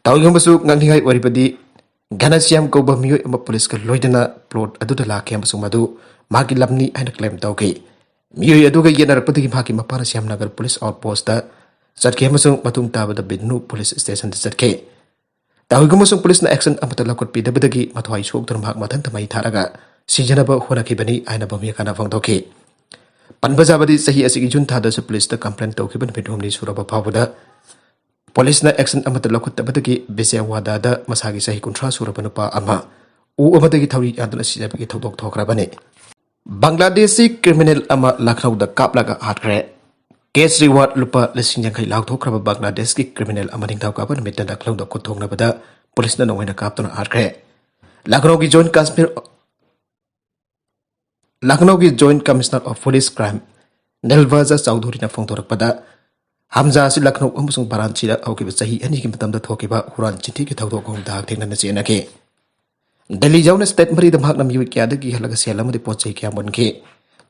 ꯇꯧꯏꯒꯨꯝꯕꯁꯨ ꯉꯛꯅꯤꯡꯉꯥꯏ ꯑꯣꯏꯔꯤꯕꯗꯤ, ꯘꯅꯁ꯭ꯌꯥꯝ ꯀꯧꯕ ꯃꯤꯑꯣꯏ ꯑꯃ ꯄꯨꯂꯤꯁꯀ ꯂꯣꯏꯅꯅ ꯄ꯭ꯂꯣꯠ ꯑꯗꯨꯗ ꯂꯥꯛꯈꯤ ꯑꯃꯁꯨꯡ ꯃꯗꯨ ꯃꯍꯥꯛꯀꯤ ꯂꯝꯅꯤ ꯍꯥꯏꯅ ꯀ꯭ꯂꯦꯝ ꯇꯧꯈꯤ꯫ ꯃꯤꯑꯣꯏ ꯑꯗꯨꯒ ꯌꯦꯠꯅꯔꯛꯄꯗꯒꯤ ꯃꯍꯥꯛꯀꯤ ꯃꯄꯥꯅ ꯁ꯭ꯌꯥꯝꯅꯒꯔ ꯄꯨꯂꯤꯁ ꯑꯥꯎꯠꯄꯣꯁꯇ ꯆꯠꯈꯤ ꯑꯃꯁꯨꯡ ꯃꯇꯨꯡ ꯇꯥꯕꯗ ꯕꯤꯗꯅꯨ ꯄꯨꯂꯤꯁ ꯁ꯭ꯇꯦꯁꯟꯗ ꯆꯠꯈꯤ꯫ ꯇꯧꯏꯒꯨꯝꯕꯁꯨ ꯄꯨꯂꯤꯁꯅ ꯑꯦꯛꯁꯟ ꯑꯃꯠꯇ ꯂꯧꯈꯠꯄꯤꯗꯕꯗꯒꯤ ꯃꯊ꯭ꯋꯥꯏ ꯁꯣꯛꯇꯨꯅ ꯃꯍꯥꯛ ꯃꯊꯟꯇ ꯃꯩ ꯊꯥꯔꯒ ꯁꯤꯖꯤꯟꯅꯕ ꯍꯣꯠꯅꯈꯤꯕꯅꯤ ꯍꯥꯏꯅ ꯚꯨꯃꯤꯀꯥꯅ ꯐꯣꯡꯗꯣꯛꯈꯤ꯫ ꯄꯟꯕ ꯌꯥꯕꯗꯤ, ꯆꯍꯤ ꯑꯁꯤꯒꯤ ꯖꯨꯟ ꯊꯥꯗꯁꯨ ꯄꯨꯂꯤꯁꯇ ꯀꯝꯄ꯭ꯂꯦꯟ ꯇꯧꯈꯤꯕ ꯅꯨꯃꯤꯠ ꯍꯨꯝꯅꯤ ꯁꯨꯔꯕ ꯐꯥꯎꯕꯗ ꯄꯨꯂꯤꯁꯅ ꯑꯦꯛꯁꯟ ꯑꯃꯠꯇ ꯂꯧꯈꯠꯇꯕꯗꯒꯤ ꯕꯤꯖꯌꯋꯥꯗꯥꯗ ꯃꯁꯥꯒꯤ ꯆꯍꯤ ꯀꯨꯟꯊ꯭ꯔꯥ ꯁꯨꯔꯕ ꯅꯨꯄꯥ ꯑꯃ ꯎ ꯑꯃꯗꯒꯤ ꯊꯧꯔꯤ ꯌꯥꯟꯗꯨꯅ ꯁꯤꯖꯕꯒꯤ ꯊꯧꯗꯣꯛ ꯊꯣꯛꯈ꯭ꯔꯕꯅꯤ꯫ ꯕꯪꯒ꯭ꯂꯥꯗꯦꯁꯤ ꯀ꯭ꯔꯤꯃꯤꯅꯦꯜ ꯑꯃ ꯂꯈꯅꯧꯗ ꯀꯥꯞꯂꯒ ꯍꯥꯠꯈ꯭ꯔꯦ꯫ ꯀꯦꯁ ꯔꯤꯋꯥꯔꯗ ꯂꯨꯄꯥ ꯂꯤꯁꯤꯡ ꯌꯥꯡꯈꯩ ꯂꯥꯎꯊꯣꯛꯈ꯭ꯔꯕ ꯕꯪꯒ꯭ꯂꯥꯗꯦꯁꯀꯤ ꯀ꯭ꯔꯤꯃꯤꯅꯦꯜ ꯑꯃ ꯅꯤꯡꯊꯧꯀꯥꯕ ꯅꯨꯃꯤꯠꯇ ꯂꯈꯅꯧꯗ ꯈꯨꯠ ꯊꯣꯡꯅꯕꯗ ꯄꯨꯂꯤꯁꯅ ꯅꯣꯡꯃꯩꯅ ꯀꯥꯞꯇꯨꯅ ꯍꯥꯠꯈ꯭ꯔꯦ꯫ ꯂꯈꯅꯧꯒꯤ ꯖꯣꯏꯟ ꯀꯥꯁꯃꯤꯔ, ꯂꯈꯅꯧꯒꯤ joint commissioner of police crime Nilabja ꯆꯧꯙꯨꯔꯤꯅ ꯐꯣꯡꯗꯣꯔꯛꯄꯗ, ꯍꯝꯖꯥ ꯑꯁꯤ ꯂꯈꯅꯧ ꯑꯃꯁꯨꯡ ꯕꯥꯔꯥꯟꯁꯤꯗ ꯍꯧꯈꯤꯕ ꯆꯍꯤ ꯑꯅꯤꯒꯤ ꯃꯇꯝꯗ ꯊꯣꯛꯈꯤꯕ ꯍꯨꯔꯥꯟ ꯆꯤꯟꯊꯤꯒꯤ ꯊꯧꯗꯣꯛ ꯑꯍꯨꯝꯗ ꯍꯛꯊꯦꯡꯅꯅ ꯆꯦꯟꯅꯈꯤ꯫ ꯗꯦꯜꯂꯤ ꯌꯥꯎꯅ ꯁ꯭ꯇꯦꯠ ꯃꯔꯤꯗ ꯃꯍꯥꯛꯅ ꯃꯤꯑꯣꯏ ꯀꯌꯥꯗꯒꯤ ꯍꯦꯜꯂꯒ ꯁꯦꯜ ꯑꯃꯗꯤ ꯄꯣꯠ ꯆꯩ ꯀꯌꯥ ꯃꯨꯟꯈꯤ꯫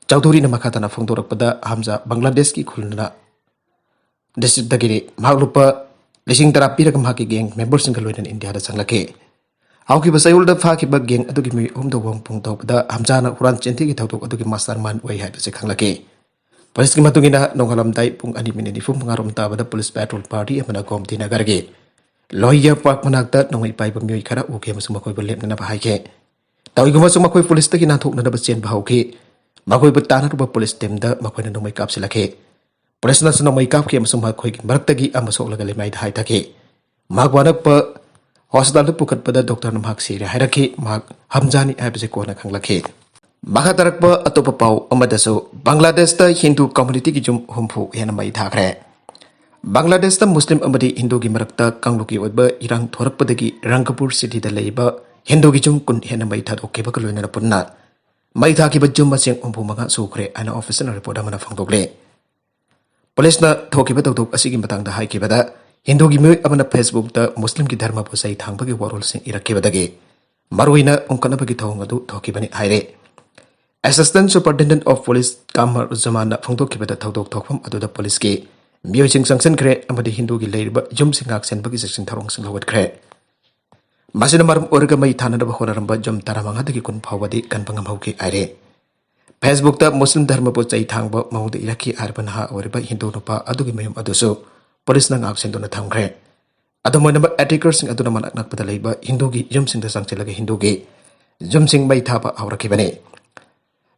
ꯆꯧꯙꯨꯔꯤꯅ ꯃꯈꯥ ꯇꯥꯅ ꯐꯣꯡꯗꯣꯔꯛꯄꯗ, ꯍꯝꯖꯥ ꯕꯪꯒ꯭ꯂꯥꯗꯦꯁꯀꯤ ꯈꯨꯜꯅ ꯗꯤꯁꯇ꯭ꯔꯤꯛꯇꯒꯤꯅꯤ꯫ ꯃꯍꯥꯛ ꯂꯨꯄꯥ ꯂꯤꯁꯤꯡ ꯇꯔꯥ ꯄꯤꯔꯒ ꯃꯍꯥꯛꯀꯤ ꯒꯦꯡ ꯃꯦꯝꯕꯔꯁꯤꯡꯒ ꯂꯣꯏꯅꯅ ꯏꯟꯗꯤꯌꯥꯗ ꯆꯪꯂꯛꯈꯤ꯫ ꯍꯧꯈꯤꯕ ꯆꯌꯣꯜꯗ ꯐꯥꯈꯤꯕ ꯒꯦꯡ ꯑꯗꯨꯒꯤ ꯃꯤꯑꯣꯏ ꯑꯍꯨꯝꯗ ꯋꯥꯍꯪ ꯄꯨꯡ ꯇꯧꯕꯗ, ꯍꯝꯖꯥꯅ ꯍꯨꯔꯥꯟ ꯆꯤꯟꯊꯤꯒꯤ ꯊꯧꯗꯣꯛ ꯑꯗꯨꯒꯤ ꯃꯥꯁꯇꯔ ꯃꯥꯏꯟ ꯑꯣꯏ ꯍꯥꯏꯕꯁꯤ ꯈꯪꯂꯛꯈꯤ꯫ ꯄꯨꯂꯤꯁꯀꯤ ꯃꯇꯨꯡ ꯏꯟꯅ, ꯅꯣꯡꯉꯥꯜꯂꯝꯗꯥꯏ ꯄꯨꯡ ꯑꯅꯤ ꯃꯤꯅꯤꯠ ꯅꯤꯐꯨ ꯃꯉꯥ ꯔꯣꯝ ꯇꯥꯕꯗ ꯄꯨꯂꯤꯁ ꯄꯦꯇ꯭ꯔꯣꯜ ꯄꯥꯔꯇꯤ ꯑꯃꯅ ꯒꯣꯝꯇꯤ ꯅꯒꯔꯒꯤ ꯂꯣꯍꯤꯌꯥ ꯄꯥꯔꯛ ꯃꯅꯥꯛꯇ ꯅꯣꯡꯃꯩ ꯄꯥꯏꯕ ꯃꯤꯑꯣꯏ ꯈꯔ ꯎꯈꯤ ꯑꯃꯁꯨꯡ ꯃꯈꯣꯏꯕꯨ ꯂꯦꯞꯅꯅꯕ ꯍꯥꯏꯈꯤ꯫ ꯇꯧꯏꯒꯨꯝꯕꯁꯨ ꯃꯈꯣꯏ ꯄꯨꯂꯤꯁꯇꯒꯤ ꯅꯥꯟꯊꯣꯛꯅꯅꯕ ꯆꯦꯟꯕ ꯍꯧꯈꯤ꯫ ꯃꯈꯣꯏꯕꯨ ꯇꯥꯟꯅꯔꯨꯕ ꯄꯨꯂꯤꯁ ꯇꯤꯝꯗ ꯃꯈꯣꯏꯅ ꯅꯣꯡꯃꯩ ꯀꯥꯞꯁꯤꯜꯂꯛꯈꯤ꯫ ꯄꯨꯂꯤꯁꯅꯁꯨ ꯅꯣꯡꯃꯩ ꯀꯥꯞꯈꯤ ꯑꯃꯁꯨꯡ ꯃꯈꯣꯏꯒꯤ ꯃꯔꯛꯇꯒꯤ ꯑꯃ ꯁꯣꯛꯂꯒ ꯂꯩꯃꯥꯏꯗ ꯍꯥꯏꯊꯈꯤ꯫ ꯃꯍꯥꯛꯄꯨ ꯑꯅꯛꯄ ꯍꯣꯁꯄꯤꯇꯥꯜꯗ ꯄꯨꯈꯠꯄꯗ ꯗꯣꯛꯇꯔꯅ ꯃꯍꯥꯛ ꯁꯤꯔꯦ ꯍꯥꯏꯔꯛꯈꯤ꯫ ꯃꯍꯥꯛ ꯍꯝꯖꯥꯅꯤ ꯍꯥꯏꯕꯁꯤ ꯀꯣꯟꯅ ꯈꯪꯂꯛꯈꯤ꯫ ꯃꯈꯥ ꯇꯥꯔꯛꯄ ꯑꯇꯣꯞꯄ ꯄꯥꯎ ꯑꯃꯗꯁꯨ, ꯕꯪꯒ꯭ꯂꯥꯗꯦꯁꯇ ꯍꯤꯟꯗꯨ ꯀꯝꯃ꯭ꯌꯨꯅꯤꯇꯤꯒꯤ ꯌꯨꯝ ꯍꯨꯝꯐꯨ ꯍꯦꯟꯅ ꯃꯩ ꯊꯥꯈ꯭ꯔꯦ꯫ ꯕꯪꯒ꯭ꯂꯥꯗꯦꯁꯇ ꯃꯨꯁꯂꯤꯝ ꯑꯃꯗꯤ ꯍꯤꯟꯗꯨꯒꯤ ꯃꯔꯛꯇ ꯀꯥꯡꯂꯨꯞꯀꯤ ꯑꯣꯏꯕ ꯏꯔꯥꯡ ꯊꯣꯔꯛꯄꯗꯒꯤ ꯔꯪꯒꯄꯨꯔ ꯁꯤꯇꯤꯗ ꯂꯩꯕ ꯍꯤꯟꯗꯨꯒꯤ ꯌꯨꯝ ꯀꯨꯟ ꯍꯦꯟꯅ ꯃꯩ ꯊꯥꯗꯣꯛꯈꯤꯕꯒ ꯂꯣꯏꯅꯅ ꯄꯨꯟꯅ ꯃꯩ ꯊꯥꯈꯤꯕ ꯌꯨꯝ ꯃꯁꯤꯡ ꯍꯨꯝꯐꯨ ꯃꯉꯥ ꯁꯨꯈ꯭ꯔꯦ ꯍꯥꯏꯅ ꯑꯣꯐꯤꯁꯤꯌꯦꯜ ꯔꯤꯄꯣꯔꯠ ꯑꯃꯅ ꯐꯣꯡꯗꯣꯛꯂꯦ꯫ ꯄꯨꯂꯤꯁꯅ ꯊꯣꯛꯈꯤꯕ ꯊꯧꯗꯣꯛ ꯑꯁꯤꯒꯤ ꯃꯇꯥꯡꯗ ꯍꯥꯏꯈꯤꯕꯗ, ꯍꯤꯟꯗꯨꯒꯤ ꯃꯤꯑꯣꯏ ꯑꯃꯅ ꯐꯦꯁꯕꯨꯛꯇ ꯃꯨꯁꯂꯤꯝꯒꯤ ꯙꯔꯃꯕꯨ ꯆꯩ ꯊꯥꯡꯕꯒꯤ ꯋꯥꯔꯣꯜꯁꯤꯡ ꯏꯔꯛꯈꯤꯕꯗꯒꯤ ꯃꯔꯨꯑꯣꯏꯅ ꯎꯪꯈꯠꯅꯕꯒꯤ ꯊꯧꯑꯣꯡ ꯑꯗꯨ ꯊꯣꯛꯈꯤꯕꯅꯤ ꯍꯥꯏꯔꯦ꯫ Assistant Superintendent of Police ꯀꯥꯃꯔ ꯖꯃꯥꯟꯅ ꯐꯣꯡꯗꯣꯛꯈꯤꯕꯗ, ꯊꯧꯗꯣꯛ ꯊꯣꯛꯐꯝ ꯑꯗꯨꯗ ꯄꯨꯂꯤꯁꯀꯤ ꯃꯤꯑꯣꯏꯁꯤꯡ ꯆꯪꯁꯤꯟꯈ꯭ꯔꯦ ꯑꯃꯗꯤ ꯍꯤꯟꯗꯨꯒꯤ ꯂꯩꯔꯤꯕ ꯌꯨꯝꯁꯤꯡ ꯉꯥꯛ ꯁꯦꯟꯕꯒꯤ ꯆꯦꯛꯁꯤꯟ ꯊꯧꯔꯥꯡꯁꯤꯡ ꯂꯧꯈꯠꯈ꯭ꯔꯦ꯫ ꯃꯁꯤꯅ ꯃꯔꯝ ꯑꯣꯏꯔꯒ ꯃꯩ ꯊꯥꯅꯅꯕ ꯍꯣꯠꯅꯔꯝꯕ ꯌꯨꯝ ꯇꯔꯥꯃꯉꯥꯗꯒꯤ ꯀꯨꯟ ꯐꯥꯎꯕꯗꯤ ꯀꯟꯕ ꯉꯝꯍꯧꯈꯤ ꯍꯥꯏꯔꯦ꯫ ꯐꯦꯁꯕꯨꯛꯇ ꯃꯨꯁꯂꯤꯝ ꯙꯔꯃꯕꯨ ꯆꯩ ꯊꯥꯡꯕ ꯃꯑꯣꯡꯗ ꯏꯔꯛꯈꯤ ꯍꯥꯏꯔꯤꯕ ꯅꯍꯥ ꯑꯣꯏꯔꯤꯕ ꯍꯤꯟꯗꯨ ꯅꯨꯄꯥ ꯑꯗꯨꯒꯤ ꯃꯌꯨꯝ ꯑꯗꯨꯁꯨ ꯄꯨꯂꯤꯁꯅ ꯉꯥꯛ ꯁꯦꯟꯗꯨꯅ ꯊꯝꯈ꯭ꯔꯦ꯫ ꯑꯗꯨꯝ ꯑꯣꯏꯅꯃꯛ, ꯑꯦꯇꯦꯀꯔꯁꯤꯡ ꯑꯗꯨꯅ ꯃꯅꯥꯛ ꯅꯛꯄꯗ ꯂꯩꯕ ꯍꯤꯟꯗꯨꯒꯤ ꯌꯨꯝꯁꯤꯡꯗ ꯆꯪꯁꯤꯜꯂꯒ ꯍꯤꯟꯗꯨꯒꯤ ꯌꯨꯝꯁꯤꯡ ꯃꯩ ꯊꯥꯕ ꯍꯧꯔꯛꯈꯤꯕꯅꯤ꯫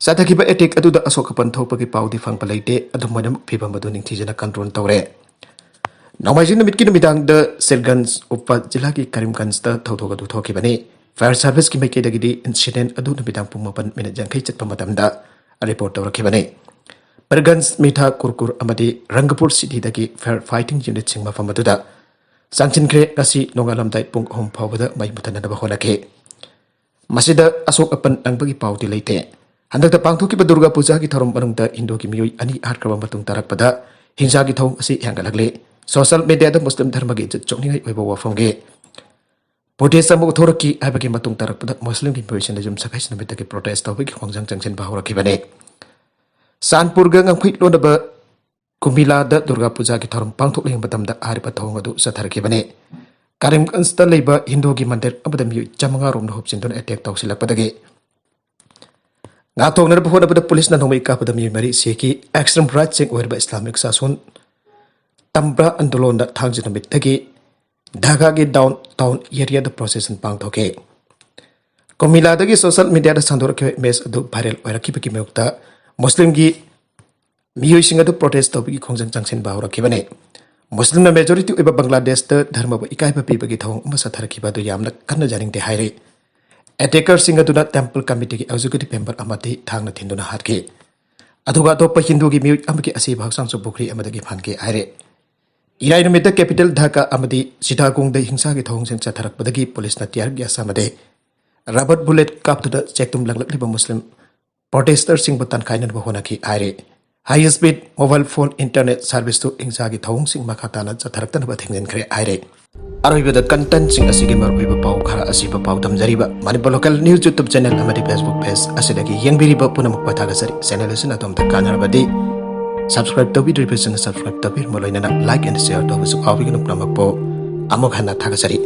ꯆꯠꯊꯈꯤꯕ ꯑꯦꯇꯦꯛ ꯑꯗꯨꯗ ꯑꯁꯣꯛ ꯑꯄꯟ ꯊꯣꯛꯄꯒꯤ ꯄꯥꯎꯗꯤ ꯐꯪꯕ ꯂꯩꯇꯦ꯫ ꯑꯗꯨꯝ ꯑꯣꯏꯅꯃꯛ, ꯐꯤꯚꯝ ꯑꯗꯨ ꯅꯤꯡꯊꯤꯖꯅ ꯀꯟꯇ꯭ꯔꯣꯜ ꯇꯧꯔꯦ꯫ ꯅꯣꯡꯃꯥꯏꯖꯤꯡ ꯅꯨꯃꯤꯠꯀꯤ ꯅꯨꯃꯤꯗꯥꯡꯗ ꯁꯤꯔꯒꯟꯖ ꯎꯞꯄ ꯖꯤꯂꯥꯒꯤ ꯀꯔꯤꯝꯒꯟꯖꯇ ꯊꯧꯗꯣꯛ ꯑꯗꯨ ꯊꯣꯛꯈꯤꯕꯅꯤ꯫ ꯐꯥꯌꯔ ꯁꯥꯔꯚꯤꯁꯀꯤ ꯃꯥꯏꯀꯩꯗꯒꯤꯗꯤ ꯏꯟꯁꯤꯗꯦꯟ ꯑꯗꯨ ꯅꯨꯃꯤꯗꯥꯡ ꯄꯨꯡ ꯃꯥꯄꯟ ꯃꯤꯅꯤꯠ ꯌꯥꯡꯈꯩ ꯆꯠꯄ ꯃꯇꯝꯗ ꯔꯤꯄꯣꯔꯠ ꯇꯧꯔꯛꯈꯤꯕꯅꯤ꯫ ꯄꯤꯔꯒꯟꯖ, ꯃꯤꯊꯥ ꯀꯨꯔꯀꯨꯔ ꯑꯃꯗꯤ ꯔꯪꯒꯄꯨꯔ ꯁꯤꯇꯤꯗꯒꯤ ꯐꯥꯌꯔ ꯐꯥꯏꯇꯤꯡ ꯌꯨꯅꯤꯠꯁꯤꯡ ꯃꯐꯝ ꯑꯗꯨꯗ ꯆꯪꯁꯤꯟꯈ꯭ꯔꯦ꯫ ꯉꯁꯤ ꯅꯣꯡꯉꯥꯜꯂꯝꯗꯥꯏ ꯄꯨꯡ ꯑꯍꯨꯝ ꯐꯥꯎꯕꯗ ꯃꯩ ꯃꯨꯊꯠꯅꯅꯕ ꯍꯣꯠꯅꯈꯤ꯫ ꯃꯁꯤꯗ ꯑꯁꯣꯛ ꯑꯄꯟ ꯅꯪꯕꯒꯤ ꯄꯥꯎꯗꯤ ꯂꯩꯇꯦ꯫ ꯍꯟꯗꯛꯇ ꯄꯥꯡꯊꯣꯛꯈꯤꯕ ꯗꯨꯔꯒꯥ ꯄꯨꯖꯥꯒꯤ ꯊꯧꯔꯝ ꯃꯅꯨꯡꯗ ꯍꯤꯟꯗꯨꯒꯤ ꯃꯤꯑꯣꯏ ꯑꯅꯤ ꯍꯥꯠꯈ꯭ꯔꯕ ꯃꯇꯨꯡ ꯇꯥꯔꯛꯄꯗ ꯍꯤꯡꯁꯥꯒꯤ ꯊꯧꯑꯣꯡ ꯑꯁꯤ ꯍꯦꯟꯒꯠꯂꯛꯂꯤ꯫ ꯁꯣꯁꯤꯌꯦꯜ ꯃꯤꯗꯤꯌꯥꯗ ꯃꯨꯁꯂꯤꯝ ꯙꯔꯃꯒꯤ ꯏꯖꯠ ꯆꯣꯛꯅꯤꯡꯉꯥꯏ ꯑꯣꯏꯕ ꯋꯥꯐꯝꯒꯤ ꯐꯨꯇꯦꯖ ꯑꯃ ꯎꯠꯊꯣꯔꯛꯈꯤ ꯍꯥꯏꯕꯒꯤ ꯃꯇꯨꯡ ꯇꯥꯔꯛꯄꯗ ꯃꯨꯁꯂꯤꯝꯒꯤ ꯃꯤꯑꯣꯏꯁꯤꯡꯅ ꯌꯨꯝ ꯁꯀꯩꯁ ꯅꯨꯃꯤꯠꯇꯒꯤ ꯄ꯭ꯔꯣꯇꯦꯁ ꯇꯧꯕꯒꯤ ꯈꯣꯡꯖꯪ ꯆꯪꯁꯤꯟꯕ ꯍꯧꯔꯛꯈꯤꯕꯅꯤ꯫ ꯆꯥꯟꯄꯨꯔꯒ ꯉꯝꯈꯩ ꯂꯣꯟꯅꯕ ꯀꯨꯃꯤꯂꯥꯗ ꯗꯨꯔꯒꯥ ꯄꯨꯖꯥꯒꯤ ꯊꯧꯔꯝ ꯄꯥꯡꯊꯣꯛꯂꯤꯉꯩ ꯃꯇꯝꯗ ꯍꯥꯏꯔꯤꯕ ꯊꯧꯑꯣꯡ ꯑꯗꯨ ꯆꯠꯊꯔꯛꯈꯤꯕꯅꯤ꯫ ꯀꯔꯤꯝꯒꯟꯖꯇ ꯂꯩꯕ ꯍꯤꯟꯗꯨꯒꯤ ꯃꯟꯗꯤꯔ ꯑꯃꯗ ꯃꯤꯑꯣꯏ ꯆꯥꯃꯉꯥ ꯔꯣꯝꯅ ꯍꯨꯞꯆꯤꯟꯗꯨꯅ ꯑꯦꯇꯦꯛ ꯇꯧꯁꯤꯜꯂꯛꯄꯗꯒꯤ ꯉꯥꯛꯊꯣꯛꯅꯅꯕ ꯍꯣꯠꯅꯕꯗ ꯄꯨꯂꯤꯁꯅ ꯅꯣꯡꯃꯩ ꯀꯥꯞꯄꯗ ꯃꯤꯑꯣꯏ ꯃꯔꯤ ꯁꯤꯈꯤ꯫ ꯑꯦꯛꯁꯇ꯭ꯔꯤꯝ ꯔꯥꯏꯠꯁꯤꯡ ꯑꯣꯏꯔꯤꯕ ꯏꯁꯂꯥꯃꯤꯛ ꯁꯥꯁꯣꯟ ꯇꯝꯕ꯭ꯔꯥ ꯑꯟꯗꯣꯂꯣꯟꯗ ꯊꯥꯡꯖ ꯅꯨꯃꯤꯠꯇꯒꯤ ꯙꯥꯀꯥꯒꯤ ꯗꯥꯎꯟ ꯇꯥꯎꯟ ꯑꯦꯔꯤꯌꯥꯗ ꯄ꯭ꯔꯣꯁꯦꯁꯟ ꯄꯥꯡꯊꯣꯛꯈꯤ꯫ ꯀꯣꯃꯤꯂꯥꯗꯒꯤ ꯁꯣꯁꯤꯌꯦꯜ ꯃꯤꯗꯤꯌꯥꯗ ꯁꯟꯗꯣꯔꯛꯈꯤꯕ ꯏꯃꯦꯖ ꯑꯗꯨ ꯚꯥꯏꯔꯦꯜ ꯑꯣꯏꯔꯛꯈꯤꯕꯒꯤ ꯃꯥꯌꯣꯛꯇ ꯃꯨꯁꯂꯤꯝꯒꯤ ꯃꯤꯑꯣꯏꯁꯤꯡ ꯑꯗꯨ ꯄ꯭ꯔꯣꯇꯦꯁ ꯇꯧꯕꯒꯤ ꯈꯣꯡꯖꯪ ꯆꯪꯁꯤꯟꯕ ꯍꯧꯔꯛꯈꯤꯕꯅꯤ꯫ ꯃꯨꯁꯂꯤꯝꯅ ꯃꯦꯖꯣꯔꯤꯇꯤ ꯑꯣꯏꯕ ꯕꯪꯒ꯭ꯂꯥꯗꯦꯁꯇ ꯙꯔꯃꯕꯨ ꯏꯀꯥꯏꯕ ꯄꯤꯕꯒꯤ ꯊꯧꯑꯣꯡ ꯑꯃ ꯆꯠꯊꯔꯛꯈꯤꯕ ꯑꯗꯨ ꯌꯥꯝꯅ ꯀꯟꯅ ꯌꯥꯅꯤꯡꯗꯦ ꯍꯥꯏꯔꯤ꯫ ꯑꯦꯇꯦꯀꯔꯁꯤꯡ ꯑꯗꯨꯅ ꯇꯦꯝꯄꯜ ꯀꯃꯤꯇꯤꯒꯤ ꯑꯦꯛꯖꯤꯀ꯭ꯌꯨꯇꯤꯚ ꯃꯦꯝꯕꯔ ꯑꯃꯗꯤ ꯊꯥꯡꯅ ꯊꯤꯟꯗꯨꯅ ꯍꯥꯠꯈꯤ꯫ ꯑꯗꯨꯒ ꯑꯇꯣꯞꯄ ꯍꯤꯟꯗꯨꯒꯤ ꯃꯤꯑꯣꯏ ꯑꯃꯒꯤ ꯑꯁꯤꯕ ꯍꯛꯆꯥꯡꯁꯨ ꯄꯨꯈ꯭ꯔꯤ ꯑꯃꯗꯒꯤ ꯐꯪꯈꯤ ꯍꯥꯏꯔꯦ꯫ ꯏꯔꯥꯏ ꯅꯨꯃꯤꯠꯇ capital ꯙꯥꯀꯥ ꯑꯃꯗꯤ ꯆꯤꯇꯥꯒꯣꯡꯗ ꯍꯤꯡꯁꯥꯒꯤ ꯊꯧꯑꯣꯡꯁꯤꯡ ꯆꯠꯊꯔꯛꯄꯗꯒꯤ ꯄꯨꯂꯤꯁꯅ tear gas ꯑꯃꯗꯤ rubber bullet ꯀꯥꯞꯇꯨꯅ ꯆꯦꯛꯇꯨꯝ ꯂꯪꯂꯛꯂꯤꯕ ꯃꯨꯁꯂꯤꯝ protesterꯁꯤꯡꯕꯨ ꯇꯥꯟꯈꯥꯏꯅꯅꯕ ꯍꯣꯠꯅꯈꯤ ꯍꯥꯏꯔꯤ꯫ High speed mobile phone internet serviceꯇꯨ ꯍꯤꯡꯁꯥꯒꯤ ꯊꯧꯑꯣꯡꯁꯤꯡ ꯃꯈꯥ ꯇꯥꯅ ꯆꯠꯊꯔꯛꯇꯅꯕ ꯊꯤꯡꯖꯤꯟꯈ꯭ꯔꯦ ꯍꯥꯏꯔꯤ꯫ ꯑꯔꯣꯏꯕꯗ contentꯁꯤꯡ ꯑꯁꯤꯒꯤ ꯃꯔꯨꯑꯣꯏꯕ ꯄꯥꯎ ꯈꯔ ꯑꯁꯤꯕ ꯄꯥꯎ ꯊꯝꯖꯔꯤꯕ Manipur Local News YouTube channel ꯑꯃꯗꯤ Facebook page ꯑꯁꯤꯗꯒꯤ ꯌꯦꯡꯕꯤꯔꯤꯕ ꯄꯨꯝꯅꯃꯛꯄꯨ ꯊꯥꯒꯠꯆꯔꯤ꯫ Channel ꯑꯁꯤꯅ ꯑꯗꯣꯝꯗ ꯀꯥꯟꯅꯔꯕꯗꯤ subscribe ꯇꯧꯕꯤꯗ꯭ꯔꯤꯕꯁꯤꯡꯅ subscribe ꯇꯧꯕꯤꯔꯝꯕ ꯂꯣꯏꯅꯅ like and share ꯇꯧꯕꯁꯨ ꯀꯥꯎꯕꯤꯒꯅꯨ꯫ ꯄꯨꯝꯅꯃꯛꯄꯨ ꯑꯃꯨꯛ ꯍꯟꯅ ꯊꯥꯒꯠꯆꯔꯤ꯫